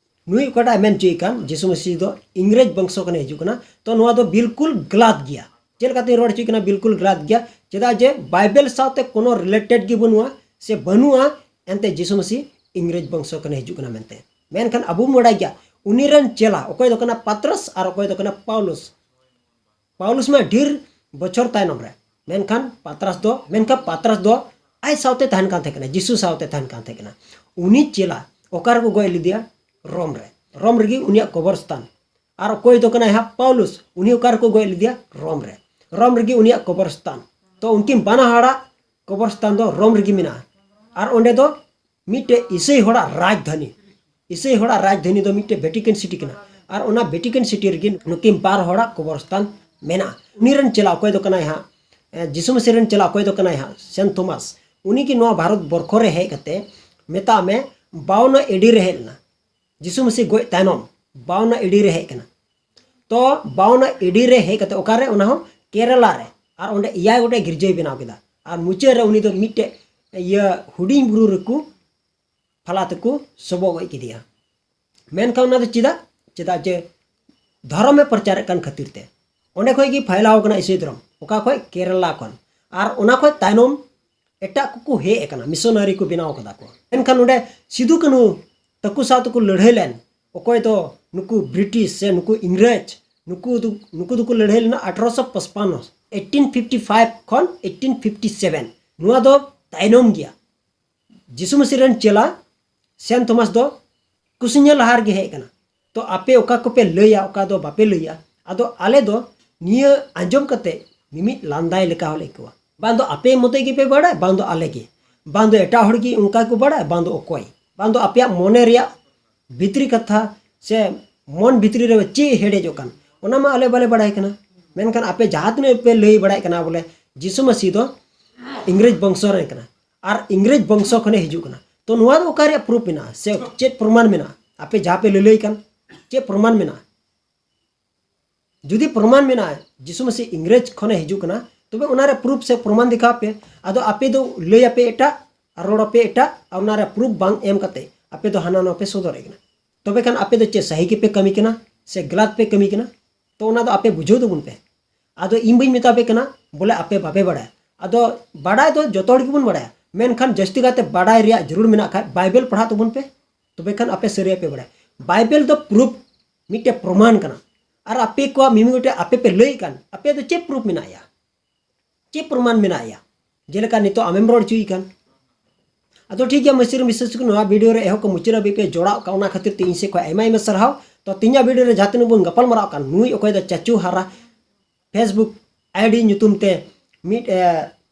ᱱᱩᱭ ᱚᱠᱟᱴᱟᱜ ᱮ ᱢᱮᱱ ᱦᱚᱪᱚᱭᱮᱫ ᱠᱟᱱ, ᱡᱤᱥᱩ ᱢᱟᱹᱥᱤ ᱫᱚ ᱤᱝᱨᱮᱡᱽ ᱵᱚᱝᱥᱚ ᱠᱷᱚᱱᱮ ᱦᱤᱡᱩᱜ ᱠᱟᱱᱟ, ᱛᱚ ᱱᱚᱣᱟ ᱫᱚ ᱵᱤᱞᱠᱩᱞ ᱜᱟᱞᱟᱛ ᱜᱮᱭᱟ᱾ ᱪᱮᱫ ᱞᱮᱠᱟᱛᱤᱧ ᱨᱚᱲ ᱦᱚᱪᱚᱭᱮᱫ ᱠᱟᱱᱟ? ᱵᱤᱞᱠᱩᱞ ᱜᱟᱞᱟᱛ ᱜᱮᱭᱟ᱾ ᱪᱮᱫᱟᱜ ᱡᱮ ᱵᱟᱭᱵᱮᱞ ᱥᱟᱶᱛᱮ ᱠᱳᱱᱳ related ᱜᱮ ᱵᱟᱹᱱᱩᱜᱼᱟ, ᱥᱮ ᱵᱟᱹᱱᱩᱜᱼᱟ, ᱮᱱᱛᱮ ᱡᱤᱥᱩ ᱢᱟᱹᱥᱤ ᱤᱝᱨᱮᱡᱽ ᱵᱚᱝᱥᱚ ᱠᱷᱚᱱᱮ ᱦᱤᱡᱩᱜ ᱠᱟᱱᱟ ᱢᱮᱱᱛᱮ᱾ ᱢᱮᱱᱠᱷᱟᱱ ᱟᱵᱚ ᱵᱚᱱ ᱵᱟᱲᱟᱭ ᱜᱮᱭᱟ, ᱩᱱᱤ ᱨᱮᱱ ᱪᱮᱞᱟ ᱚᱠᱚᱭ ᱫᱚ ᱠᱟᱱᱟ ᱯᱟᱛᱨᱚᱥ ᱟᱨ ᱚᱠᱚᱭ ᱫᱚ ᱠᱟᱱᱟ ᱯᱟᱣᱞᱩᱥ, ᱯᱟᱣᱞᱩᱥ ᱢᱟ ᱰᱷᱮᱨ ᱵᱚᱪᱷᱚᱨ ᱛᱟᱭᱱᱚᱢ ᱨᱮ, ᱢᱮᱱᱠᱷᱟᱱ ᱯᱟᱛᱨᱟᱥ ᱫᱚ, ᱢᱮᱱᱠᱷᱟᱱ ᱯᱟᱛᱨᱟᱥ ᱫᱚ ᱟᱡ ᱥᱟᱶᱛᱮ ᱛᱟᱦᱮᱱ ᱠᱟᱱ ᱛᱟᱦᱮᱸ ᱠᱟᱱᱟ, ᱡᱤᱥᱩ ᱥᱟᱶᱛᱮ ᱛᱟᱦᱮᱱ ᱠᱟᱱ ᱛᱟᱦᱮᱸ ᱠᱟᱱᱟ᱾ ᱩᱱᱤ ᱪᱮᱞᱟ ᱚᱠᱟ ᱨᱮᱠᱚ ᱜᱚᱡ ᱞᱮᱫᱮᱭᱟ? ᱨᱳᱢ ᱨᱮ᱾ ᱨᱳᱢ ᱨᱮᱜᱮ ᱩᱱᱤᱭᱟᱜ ᱠᱚᱵᱚᱨ ᱥᱛᱷᱟᱱ᱾ ᱟᱨ ᱚᱠᱚᱭ ᱫᱚ ᱠᱟᱱᱟᱭ ᱦᱟᱸᱜ ᱯᱟᱣᱞᱩᱥ, ᱩᱱᱤ ᱚᱠᱟ ᱨᱮᱠᱚ ᱜᱚᱡ ᱞᱮᱫᱮᱭᱟ? ᱨᱳᱢ ᱨᱮ᱾ ᱨᱳᱢ ᱨᱮᱜᱮ ᱩᱱᱤᱭᱟᱜ ᱠᱚᱵᱚᱨ ᱥᱛᱷᱟᱱ᱾ ᱛᱚ ᱩᱱᱠᱤᱱ ᱵᱟᱱᱟ ᱦᱚᱲᱟᱜ ᱠᱚᱵᱚᱨ ᱥᱛᱷᱟᱱ ᱫᱚ ᱨᱳᱢ ᱨᱮᱜᱮ ᱢᱮᱱᱟᱜᱼᱟ᱾ ᱟᱨ ᱚᱸᱰᱮ ᱫᱚ ᱢᱤᱫᱴᱮᱡ ᱤᱥᱟᱹᱭ ᱦᱚᱲᱟᱜ ᱨᱟᱡᱽᱫᱷᱟᱱᱤ, ᱤᱥᱟᱹᱭ ᱦᱚᱲᱟᱜ ᱨᱟᱡᱽᱫᱷᱟᱱᱤ ᱫᱚ ᱢᱤᱫᱴᱮᱡ ᱵᱷᱮᱴᱤᱠᱟᱱ ᱥᱤᱴᱤ ᱠᱟᱱᱟ᱾ ᱟᱨ ᱚᱱᱟ ᱵᱷᱮᱴᱤᱠᱟᱱ ᱥᱤᱴᱤ ᱨᱮᱜᱮ ᱱᱩᱠᱤᱱ ᱵᱟᱨ ᱦᱚᱲᱟᱜ ᱠᱚᱵᱚᱨ ᱥᱛᱷᱟᱱ ᱢᱮᱱᱟᱜᱼᱟ᱾ ᱩᱱᱤ ᱨᱮᱱ ᱪᱮᱞᱟ ᱚᱠᱚᱭ ᱫᱚ ᱠᱟᱱᱟᱭ ᱦᱟᱸᱜ, ᱮ, ᱡᱤᱥᱩ ᱢᱟᱹᱥᱤ ᱨᱮᱱ ᱪᱮᱞᱟ ᱚᱠᱚᱭ ᱫᱚ ᱠᱟᱱᱟᱭ ᱦᱟᱸᱜ? ᱥᱮᱱ ᱛᱷᱚᱢᱟᱥ᱾ ᱩᱱᱤ ᱜᱮ ᱱᱚᱣᱟ ᱵᱷᱟᱨᱚᱛ ᱵᱚᱨᱠᱷᱚ ᱨᱮ ᱦᱮᱡ ᱠᱟᱛᱮ, ᱢᱮᱛᱟᱜ ᱢᱮ, ᱵᱟᱣᱱᱟ ᱮᱰᱤ ᱨᱮ ᱦᱮᱡ ᱞᱮᱱᱟ᱾ ᱡᱤᱥᱩ ᱢᱟᱹᱥᱤ ᱜᱚᱡ ᱛᱟᱭᱱᱚᱢ ᱵᱟᱣᱱᱟ ᱮᱰᱤ ᱨᱮ ᱦᱮᱡ ᱠᱟᱱᱟ᱾ ᱛᱚ ᱵᱟᱣᱱᱟ ᱮᱰᱤ ᱨᱮ ᱦᱮᱡ ᱠᱟᱛᱮ ᱚᱠᱟᱨᱮ? ᱚᱱᱟ ᱦᱚᱸ ᱠᱮᱨᱟᱞᱟ ᱨᱮ᱾ ᱟᱨ ᱚᱸᱰᱮ ᱮᱭᱟᱭ ᱜᱚᱴᱮᱡ ᱜᱤᱨᱡᱟᱹᱭ ᱵᱮᱱᱟᱣ ᱠᱮᱫᱟ᱾ ᱟᱨ ᱢᱩᱪᱟᱹᱫ ᱨᱮ ᱩᱱᱤ ᱫᱚ ᱢᱤᱫᱴᱮᱡ ᱤᱭᱟᱹ ᱦᱩᱰᱤᱧ ᱵᱩᱨᱩ ᱨᱮᱠᱚ ᱯᱷᱟᱞᱟ ᱛᱮᱠᱚ ᱥᱚᱵᱚᱜ ᱜᱚᱡ ᱠᱮᱫᱮᱭᱟ᱾ ᱢᱮᱱᱠᱷᱟᱱ ᱚᱱᱟ ᱫᱚ ᱪᱮᱫᱟᱜ? ᱪᱮᱫᱟᱜ ᱡᱮ ᱫᱷᱚᱨᱚᱢᱮ ᱯᱨᱚᱪᱟᱨᱮᱫ ᱠᱟᱱ ᱠᱷᱟᱹᱛᱤᱨ ᱛᱮ᱾ ᱚᱸᱰᱮ ᱠᱷᱚᱡ ᱜᱮ ᱯᱷᱟᱭᱞᱟᱣ ᱠᱟᱱᱟ ᱤᱥᱟᱹᱭ ᱫᱷᱚᱨᱚᱢ, ᱚᱠᱟ ᱠᱷᱚᱡ? ᱠᱮᱨᱟᱞᱟ ᱠᱷᱚᱱ᱾ ᱟᱨ ᱚᱱᱟ ᱠᱷᱚᱡ ᱛᱟᱭᱱᱚᱢ ᱮᱴᱟᱜ ᱠᱚᱠᱚ ᱦᱮᱡ ᱟᱠᱟᱱᱟ, ᱢᱤᱥᱚᱱᱟᱨᱤ ᱠᱚ ᱵᱮᱱᱟᱣ ᱠᱟᱫᱟ ᱠᱚ᱾ ᱢᱮᱱᱠᱷᱟᱱ ᱚᱸᱰᱮ ᱥᱤᱫᱩ ᱠᱟᱹᱱᱦᱩ ᱛᱟᱠᱚ ᱥᱟᱶ ᱛᱮᱠᱚ ᱞᱟᱹᱲᱦᱟᱹᱭ ᱞᱮᱱ, ᱚᱠᱚᱭ ᱫᱚ ᱱᱩᱠᱩ ᱵᱨᱤᱴᱤᱥ ᱥᱮ ᱱᱩᱠᱩ ᱤᱝᱨᱮᱡᱽ, ᱱᱩᱠᱩ ᱫᱚ, ᱱᱩᱠᱩ ᱫᱚᱠᱚ ᱞᱟᱹᱲᱦᱟᱹᱭ ᱞᱮᱱᱟ ᱟᱴᱷᱨᱚᱥᱚ ᱯᱟᱸᱪᱯᱟᱱᱱᱚ, ᱮᱭᱤᱴᱤᱱ ᱯᱷᱤᱯᱴᱤ ᱯᱷᱟᱭᱤᱵᱷ ᱠᱷᱚᱱ ᱮᱭᱤᱴᱤᱱ ᱯᱷᱤᱯᱴᱤ ᱥᱮᱵᱷᱮᱱ᱾ ᱱᱚᱣᱟ ᱫᱚ ᱛᱟᱭᱱᱚᱢ ᱜᱮᱭᱟ᱾ ᱡᱤᱥᱩ ᱢᱟᱹᱥᱤ ᱨᱮᱱ ᱪᱮᱞᱟ ᱥᱮᱱ ᱛᱷᱚᱢᱟᱥ ᱫᱚ ᱠᱩᱥᱤᱧᱟ ᱞᱟᱦᱟ ᱨᱮᱜᱮ ᱦᱮᱡ ᱠᱟᱱᱟ᱾ ᱛᱚ ᱟᱯᱮ ᱚᱠᱟ ᱠᱚᱯᱮ ᱞᱟᱹᱭᱟ, ᱚᱠᱟ ᱫᱚ ᱵᱟᱯᱮ ᱞᱟᱹᱭᱟ, ᱟᱫᱚ ᱟᱞᱮ ᱫᱚ ᱱᱤᱭᱟᱹ ᱟᱸᱡᱚᱢ ᱠᱟᱛᱮ ᱢᱤᱢᱤᱫ ᱞᱟᱸᱫᱟᱭ ᱞᱮᱠᱟ ᱦᱚᱸᱞᱮ ᱟᱹᱭᱠᱟᱹᱣᱟ᱾ ᱵᱟᱝ ᱫᱚ ᱟᱯᱮ ᱢᱚᱛᱚ ᱜᱮᱯᱮ ᱵᱟᱲᱟᱭ, ᱵᱟᱝ ᱫᱚ ᱟᱞᱮ ᱜᱮ, ᱵᱟᱝ ᱫᱚ ᱮᱴᱟᱜ ᱦᱚᱲ ᱜᱮ ᱚᱱᱠᱟ ᱠᱚ ᱵᱟᱲᱟᱭ, ᱵᱟᱝ ᱫᱚ ᱚᱠᱚᱭ, ᱵᱟᱝ ᱫᱚ ᱟᱯᱮᱭᱟᱜ ᱢᱚᱱᱮ ᱨᱮᱭᱟᱜ ᱵᱷᱤᱛᱨᱤ ᱠᱟᱛᱷᱟ ᱥᱮ ᱢᱚᱱ ᱵᱷᱤᱛᱨᱤ ᱨᱮ ᱪᱮᱫ ᱦᱮᱰᱮᱡᱚᱜ ᱠᱟᱱ, ᱚᱱᱟ ᱢᱟ ᱟᱞᱮ ᱵᱟᱞᱮ ᱵᱟᱲᱟᱭ ᱠᱟᱱᱟ᱾ ᱢᱮᱱᱠᱷᱟᱱ ᱟᱯᱮ ᱡᱟᱦᱟᱸ ᱛᱤᱱᱟᱹᱜ ᱯᱮ ᱞᱟᱹᱭ ᱵᱟᱲᱟᱭᱮᱫ ᱠᱟᱱᱟ ᱵᱚᱞᱮ ᱡᱤᱥᱩ ᱢᱟᱹᱥᱤ ᱫᱚ ᱤᱝᱨᱮᱡᱽ ᱵᱚᱝᱥᱚ ᱨᱮᱱ ᱠᱟᱱᱟ ᱟᱨ ᱤᱝᱨᱮᱡᱽ ᱵᱚᱝᱥᱚ ᱠᱷᱚᱱᱮ ᱦᱤᱡᱩᱜ ᱠᱟᱱᱟ, ᱛᱚ ᱱᱚᱣᱟ ᱫᱚ ᱚᱠᱟ ᱨᱮᱭᱟᱜ ᱯᱨᱩᱯ ᱢᱮᱱᱟᱜᱼᱟ ᱥᱮ ᱪᱮᱫ ᱯᱨᱚᱢᱟᱱ ᱢᱮᱱᱟᱜᱼᱟ? ᱟᱯᱮ ᱡᱟᱦᱟᱸ ᱯᱮ ᱞᱟᱹᱞᱟᱹᱭ ᱠᱟᱱ, ᱪᱮᱫ ᱯᱨᱚᱢᱟᱱ ᱢᱮᱱᱟᱜᱼᱟ? ᱡᱩᱫᱤ ᱯᱨᱚᱢᱟᱱ ᱢᱮᱱᱟᱜᱼᱟ ᱡᱤᱥᱩ ᱢᱟᱹᱥᱤ ᱤᱝᱨᱮᱡᱽ ᱠᱷᱚᱱᱮ ᱦᱤᱡᱩᱜ ᱠᱟᱱᱟ, ᱛᱚᱵᱮ ᱚᱱᱟ ᱨᱮ ᱯᱨᱩᱯ ᱥᱮ ᱯᱨᱚᱢᱟᱱ ᱫᱮᱠᱷᱟᱣ ᱯᱮ᱾ ᱟᱫᱚ ᱟᱯᱮ ᱫᱚ ᱞᱟᱹᱭ ᱟᱯᱮ ᱮᱴᱟᱜ ᱟᱨ ᱨᱚᱲ ᱟᱯᱮ ᱮᱴᱟᱜ, ᱟᱨ ᱚᱱᱟ ᱨᱮ ᱯᱨᱩᱯ ᱵᱟᱝ ᱮᱢ ᱠᱟᱛᱮ ᱟᱯᱮ ᱫᱚ ᱦᱟᱱᱟ ᱱᱚᱣᱟ ᱯᱮ ᱥᱚᱫᱚᱨᱮᱫ ᱠᱟᱱᱟ᱾ ᱛᱚᱵᱮ ᱠᱷᱟᱱ ᱟᱯᱮ ᱫᱚ ᱪᱮᱫ ᱥᱟᱹᱦᱤ ᱜᱮᱯᱮ ᱠᱟᱹᱢᱤ ᱠᱟᱱᱟ ᱥᱮ ᱜᱟᱞᱟᱛ ᱯᱮ ᱠᱟᱹᱢᱤ ᱠᱟᱱᱟ? ᱛᱚ ᱚᱱᱟ ᱫᱚ ᱟᱯᱮ ᱵᱩᱡᱷᱟᱹᱣ ᱛᱟᱵᱚᱱ ᱯᱮ᱾ ᱟᱫᱚ ᱤᱧ ᱵᱟᱹᱧ ᱢᱮᱛᱟ ᱯᱮ ᱠᱟᱱᱟ ᱵᱚᱞᱮ ᱟᱯᱮ ᱵᱟᱯᱮ ᱵᱟᱲᱟᱭᱟ᱾ ᱟᱫᱚ ᱵᱟᱲᱟᱭ ᱫᱚ ᱡᱚᱛᱚ ᱦᱚᱲ ᱜᱮᱵᱚᱱ ᱵᱟᱲᱟᱭᱟ, ᱢᱮᱱᱠᱷᱟᱱ ᱡᱟᱹᱥᱛᱤ ᱠᱟᱛᱮ ᱵᱟᱲᱟᱭ ᱨᱮᱭᱟᱜ ᱡᱟᱹᱨᱩᱲ ᱢᱮᱱᱟᱜ ᱠᱷᱟᱡ ᱵᱟᱭᱵᱮᱞ ᱯᱟᱲᱦᱟᱜ ᱛᱟᱵᱚᱱ ᱯᱮ, ᱛᱚᱵᱮ ᱠᱷᱟᱱ ᱟᱯᱮ ᱥᱟᱹᱨᱤᱭᱟᱜ ᱯᱮ ᱵᱟᱲᱟᱭᱟ᱾ ᱵᱟᱭᱵᱮᱞ ᱫᱚ ᱯᱨᱩᱯ, ᱢᱤᱫᱴᱮᱡ ᱯᱨᱚᱢᱟᱱ ᱠᱟᱱᱟ᱾ ᱟᱨ ᱟᱯᱮ ᱠᱚᱣᱟᱜ ᱢᱤᱢᱤᱫ ᱜᱚᱴᱮᱡ ᱟᱯᱮ ᱯᱮ ᱞᱟᱹᱭᱮᱫ ᱠᱟᱱ, ᱟᱯᱮ ᱫᱚ ᱪᱮᱫ ᱯᱨᱩᱯ ᱢᱮᱱᱟᱜ ᱭᱟ? ᱪᱮᱫ ᱯᱨᱚᱢᱟᱱ ᱢᱮᱱᱟᱜ ᱭᱟ? ᱡᱮᱞᱮᱠᱟ ᱱᱤᱛᱚᱜ ᱟᱢᱮᱢ ᱨᱚᱲ ᱦᱚᱪᱚᱭᱮᱫ ᱠᱟᱱ᱾ ᱟᱫᱚ ᱴᱷᱤᱠ ᱜᱮᱭᱟ, ᱢᱟᱹᱥᱤᱨ ᱢᱤᱥᱮᱥ ᱠᱚ, ᱱᱚᱣᱟ ᱵᱷᱤᱰᱤᱭᱳ ᱨᱮ ᱮᱦᱚᱵ ᱠᱷᱚᱱ ᱢᱩᱪᱟᱹᱫ ᱦᱟᱹᱵᱤᱡ ᱯᱮ ᱡᱚᱲᱟᱣ ᱠᱟᱜ, ᱚᱱᱟ ᱠᱷᱟᱹᱛᱤᱨ ᱛᱮ ᱤᱧ ᱥᱮᱫ ᱠᱷᱚᱱ ᱟᱭᱢᱟ ᱟᱭᱢᱟ ᱥᱟᱨᱦᱟᱣ᱾ ᱛᱚ ᱛᱮᱦᱮᱧᱟᱜ ᱵᱷᱤᱰᱤᱭᱳ ᱨᱮ ᱡᱟᱦᱟᱸ ᱛᱤᱱᱟᱹᱜ ᱵᱚᱱ ᱜᱟᱯᱟᱞ ᱢᱟᱨᱟᱣ ᱠᱟᱱ, ᱱᱩᱭ ᱚᱠᱚᱭ ᱫᱚ ᱪᱟᱪᱩ ᱦᱟᱨᱟ Facebook ID ᱧᱩᱛᱩᱢ ᱛᱮ ᱢᱤᱫ, ᱮ,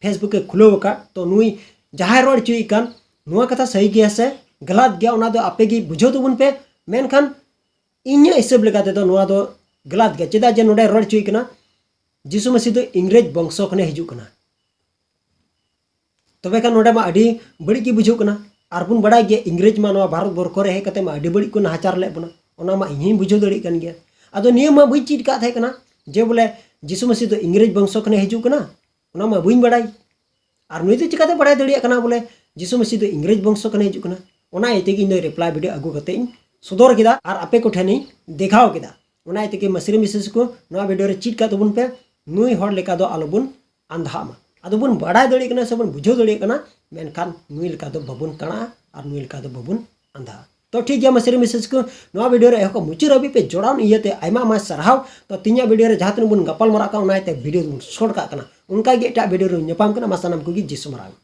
Facebook ᱮ ᱠᱷᱩᱞᱟᱹᱣ ᱟᱠᱟᱫ, ᱛᱚ ᱱᱩᱭ ᱡᱟᱦᱟᱸᱭ ᱨᱚᱲ ᱦᱚᱪᱚᱭᱮᱫ ᱠᱟᱱ, ᱱᱚᱣᱟ ᱠᱟᱛᱷᱟ ᱥᱟᱹᱦᱤ ᱜᱮᱭᱟ ᱥᱮ ᱜᱟᱞᱟᱛ ᱜᱮᱭᱟ, ᱚᱱᱟ ᱫᱚ ᱟᱯᱮ ᱜᱮ ᱵᱩᱡᱷᱟᱹᱣ ᱛᱟᱵᱚᱱ ᱯᱮ᱾ ᱢᱮᱱᱠᱷᱟᱱ ᱤᱧᱟᱹᱜ ᱦᱤᱥᱟᱹᱵ ᱞᱮᱠᱟ ᱛᱮᱫᱚ ᱱᱚᱣᱟ ᱫᱚ ᱜᱟᱞᱟᱛ ᱜᱮᱭᱟ᱾ ᱪᱮᱫᱟᱜ ᱡᱮ ᱱᱚᱰᱮ ᱨᱚᱲ ᱦᱚᱪᱚᱭᱮᱫ ᱠᱟᱱᱟ, ᱡᱤᱥᱩ ᱢᱟᱹᱥᱤ ᱫᱚ ᱤᱝᱨᱮᱡᱽ ᱵᱚᱝᱥᱚ ᱠᱷᱚᱱᱮ ᱦᱤᱡᱩᱜ ᱠᱟᱱᱟ᱾ ᱛᱚᱵᱮ ᱠᱷᱟᱱ ᱱᱚᱰᱮ ᱢᱟ ᱟᱹᱰᱤ ᱵᱟᱹᱲᱤᱡ ᱜᱮ ᱵᱩᱡᱷᱟᱹᱜ ᱠᱟᱱᱟ᱾ ᱟᱨ ᱵᱚᱱ ᱵᱟᱲᱟᱭ ᱜᱮᱭᱟ, ᱤᱝᱨᱮᱡᱽ ᱢᱟ ᱱᱚᱣᱟ ᱵᱷᱟᱨᱚᱛ ᱵᱚᱨᱠᱷᱚ ᱨᱮ ᱦᱮᱡ ᱠᱟᱛᱮ ᱢᱟ ᱟᱹᱰᱤ ᱵᱟᱹᱲᱤᱡ ᱠᱚ ᱱᱟᱦᱟᱪᱟᱨ ᱞᱮᱫ ᱵᱚᱱᱟ, ᱚᱱᱟ ᱢᱟ ᱤᱧ ᱦᱚᱸᱧ ᱵᱩᱡᱷᱟᱹᱣ ᱫᱟᱲᱮᱭᱟᱜ ᱠᱟᱱ ᱜᱮᱭᱟ᱾ ᱟᱫᱚ ᱱᱤᱭᱟᱹ ᱢᱟ ᱵᱟᱹᱧ ᱪᱮᱫ ᱠᱟᱜ ᱛᱟᱦᱮᱸ ᱠᱟᱱᱟ ᱡᱮ ᱵᱚᱞᱮ ᱡᱤᱥᱩ ᱢᱟᱹᱥᱤ ᱫᱚ ᱤᱝᱨᱮᱡᱽ ᱵᱚᱝᱥᱚ ᱠᱷᱚᱱᱮ ᱦᱤᱡᱩᱜ ᱠᱟᱱᱟ, ᱚᱱᱟ ᱢᱟ ᱵᱟᱹᱧ ᱵᱟᱲᱟᱭ᱾ ᱟᱨ ᱱᱩᱭ ᱫᱚ ᱪᱤᱠᱟᱹᱛᱮ ᱵᱟᱲᱟᱭ ᱫᱟᱲᱮᱭᱟᱜ ᱠᱟᱱᱟ ᱵᱚᱞᱮ ᱡᱤᱥᱩ ᱢᱟᱹᱥᱤ ᱫᱚ ᱤᱝᱨᱮᱡᱽ ᱵᱚᱝᱥᱚ ᱠᱟᱱᱮ ᱦᱤᱡᱩᱜ ᱠᱟᱱᱟ? ᱚᱱᱟ ᱤᱭᱟᱹ ᱛᱮᱜᱮ ᱤᱧ ᱫᱚ ᱨᱤᱯᱞᱟᱭ ᱵᱷᱤᱰᱤᱭᱳ ᱟᱹᱜᱩ ᱠᱟᱛᱮ ᱤᱧ ᱥᱚᱫᱚᱨ ᱠᱮᱫᱟ ᱟᱨ ᱟᱯᱮ ᱠᱚᱴᱷᱮᱱᱤᱧ ᱫᱮᱠᱷᱟᱣ ᱠᱮᱫᱟ᱾ ᱚᱱᱟ ᱤᱭᱟᱹ ᱛᱮᱜᱮ ᱢᱟᱹᱥᱨᱤ ᱢᱤᱥᱨᱤ ᱠᱚ, ᱱᱚᱣᱟ ᱵᱷᱤᱰᱤᱭᱳ ᱨᱮ ᱪᱮᱫ ᱠᱟᱜ ᱛᱟᱵᱚᱱ ᱯᱮ, ᱱᱩᱭ ᱦᱚᱲ ᱞᱮᱠᱟ ᱫᱚ ᱟᱞᱚᱵᱚᱱ ᱟᱸᱫᱷᱟᱜ ᱢᱟ᱾ ᱟᱫᱚ ᱵᱚᱱ ᱵᱟᱲᱟᱭ ᱫᱟᱲᱮᱭᱟᱜ ᱠᱟᱱᱟ ᱥᱮ ᱵᱚᱱ ᱵᱩᱡᱷᱟᱹᱣ ᱫᱟᱲᱮᱭᱟᱜ ᱠᱟᱱᱟ, ᱢᱮᱱᱠᱷᱟᱱ ᱱᱩᱭ ᱞᱮᱠᱟ ᱫᱚ ᱵᱟᱵᱚᱱ ᱠᱟᱬᱟᱜᱼᱟ ᱟᱨ ᱱᱩᱭ ᱞᱮᱠᱟ ᱫᱚ ᱵᱟᱵᱚᱱ ᱟᱸᱫᱷᱟᱜᱼᱟ᱾ ᱛᱚ ᱴᱷᱤᱠ ᱜᱮᱭᱟ ᱢᱟᱹᱥᱨᱤ ᱢᱤᱥᱨᱤ ᱠᱚ, ᱱᱚᱣᱟ ᱵᱷᱤᱰᱤᱭᱳ ᱨᱮ ᱮᱦᱚᱵ ᱠᱷᱚᱱ ᱢᱩᱪᱟᱹᱫ ᱦᱟᱹᱵᱤᱡ ᱯᱮ ᱡᱚᱲᱟᱣ ᱤᱭᱟᱹᱛᱮ ᱟᱭᱢᱟ ᱟᱭᱢᱟ ᱥᱟᱨᱦᱟᱣ᱾ ᱛᱚ ᱛᱮᱦᱮᱧᱟᱜ ᱵᱷᱤᱰᱤᱭᱳ ᱨᱮ ᱡᱟᱦᱟᱸ ᱛᱤᱱᱟᱹᱜ ᱵᱚᱱ ᱜᱟᱯᱟᱞ ᱢᱟᱨᱟᱜ ᱠᱟᱱᱟ, ᱚᱱᱟ ᱤᱭᱟᱹᱛᱮ ᱵᱷᱤᱰᱤᱭᱳ ᱫᱚᱵᱚᱱ ᱥᱚᱨᱴ ᱠᱟᱜ ᱠᱟᱱᱟ᱾ ᱚᱱᱠᱟ ᱜᱮ ᱮᱴᱟᱜ ᱵᱷᱤᱰᱤᱭᱳ ᱨᱮ ᱧᱟᱯᱟᱢ ᱠᱟᱱᱟ᱾ ᱢᱟ ᱥᱟᱱᱟᱢ ᱠᱚᱜᱮ ᱡᱤᱥᱩ ᱢᱟᱨᱟᱝ᱾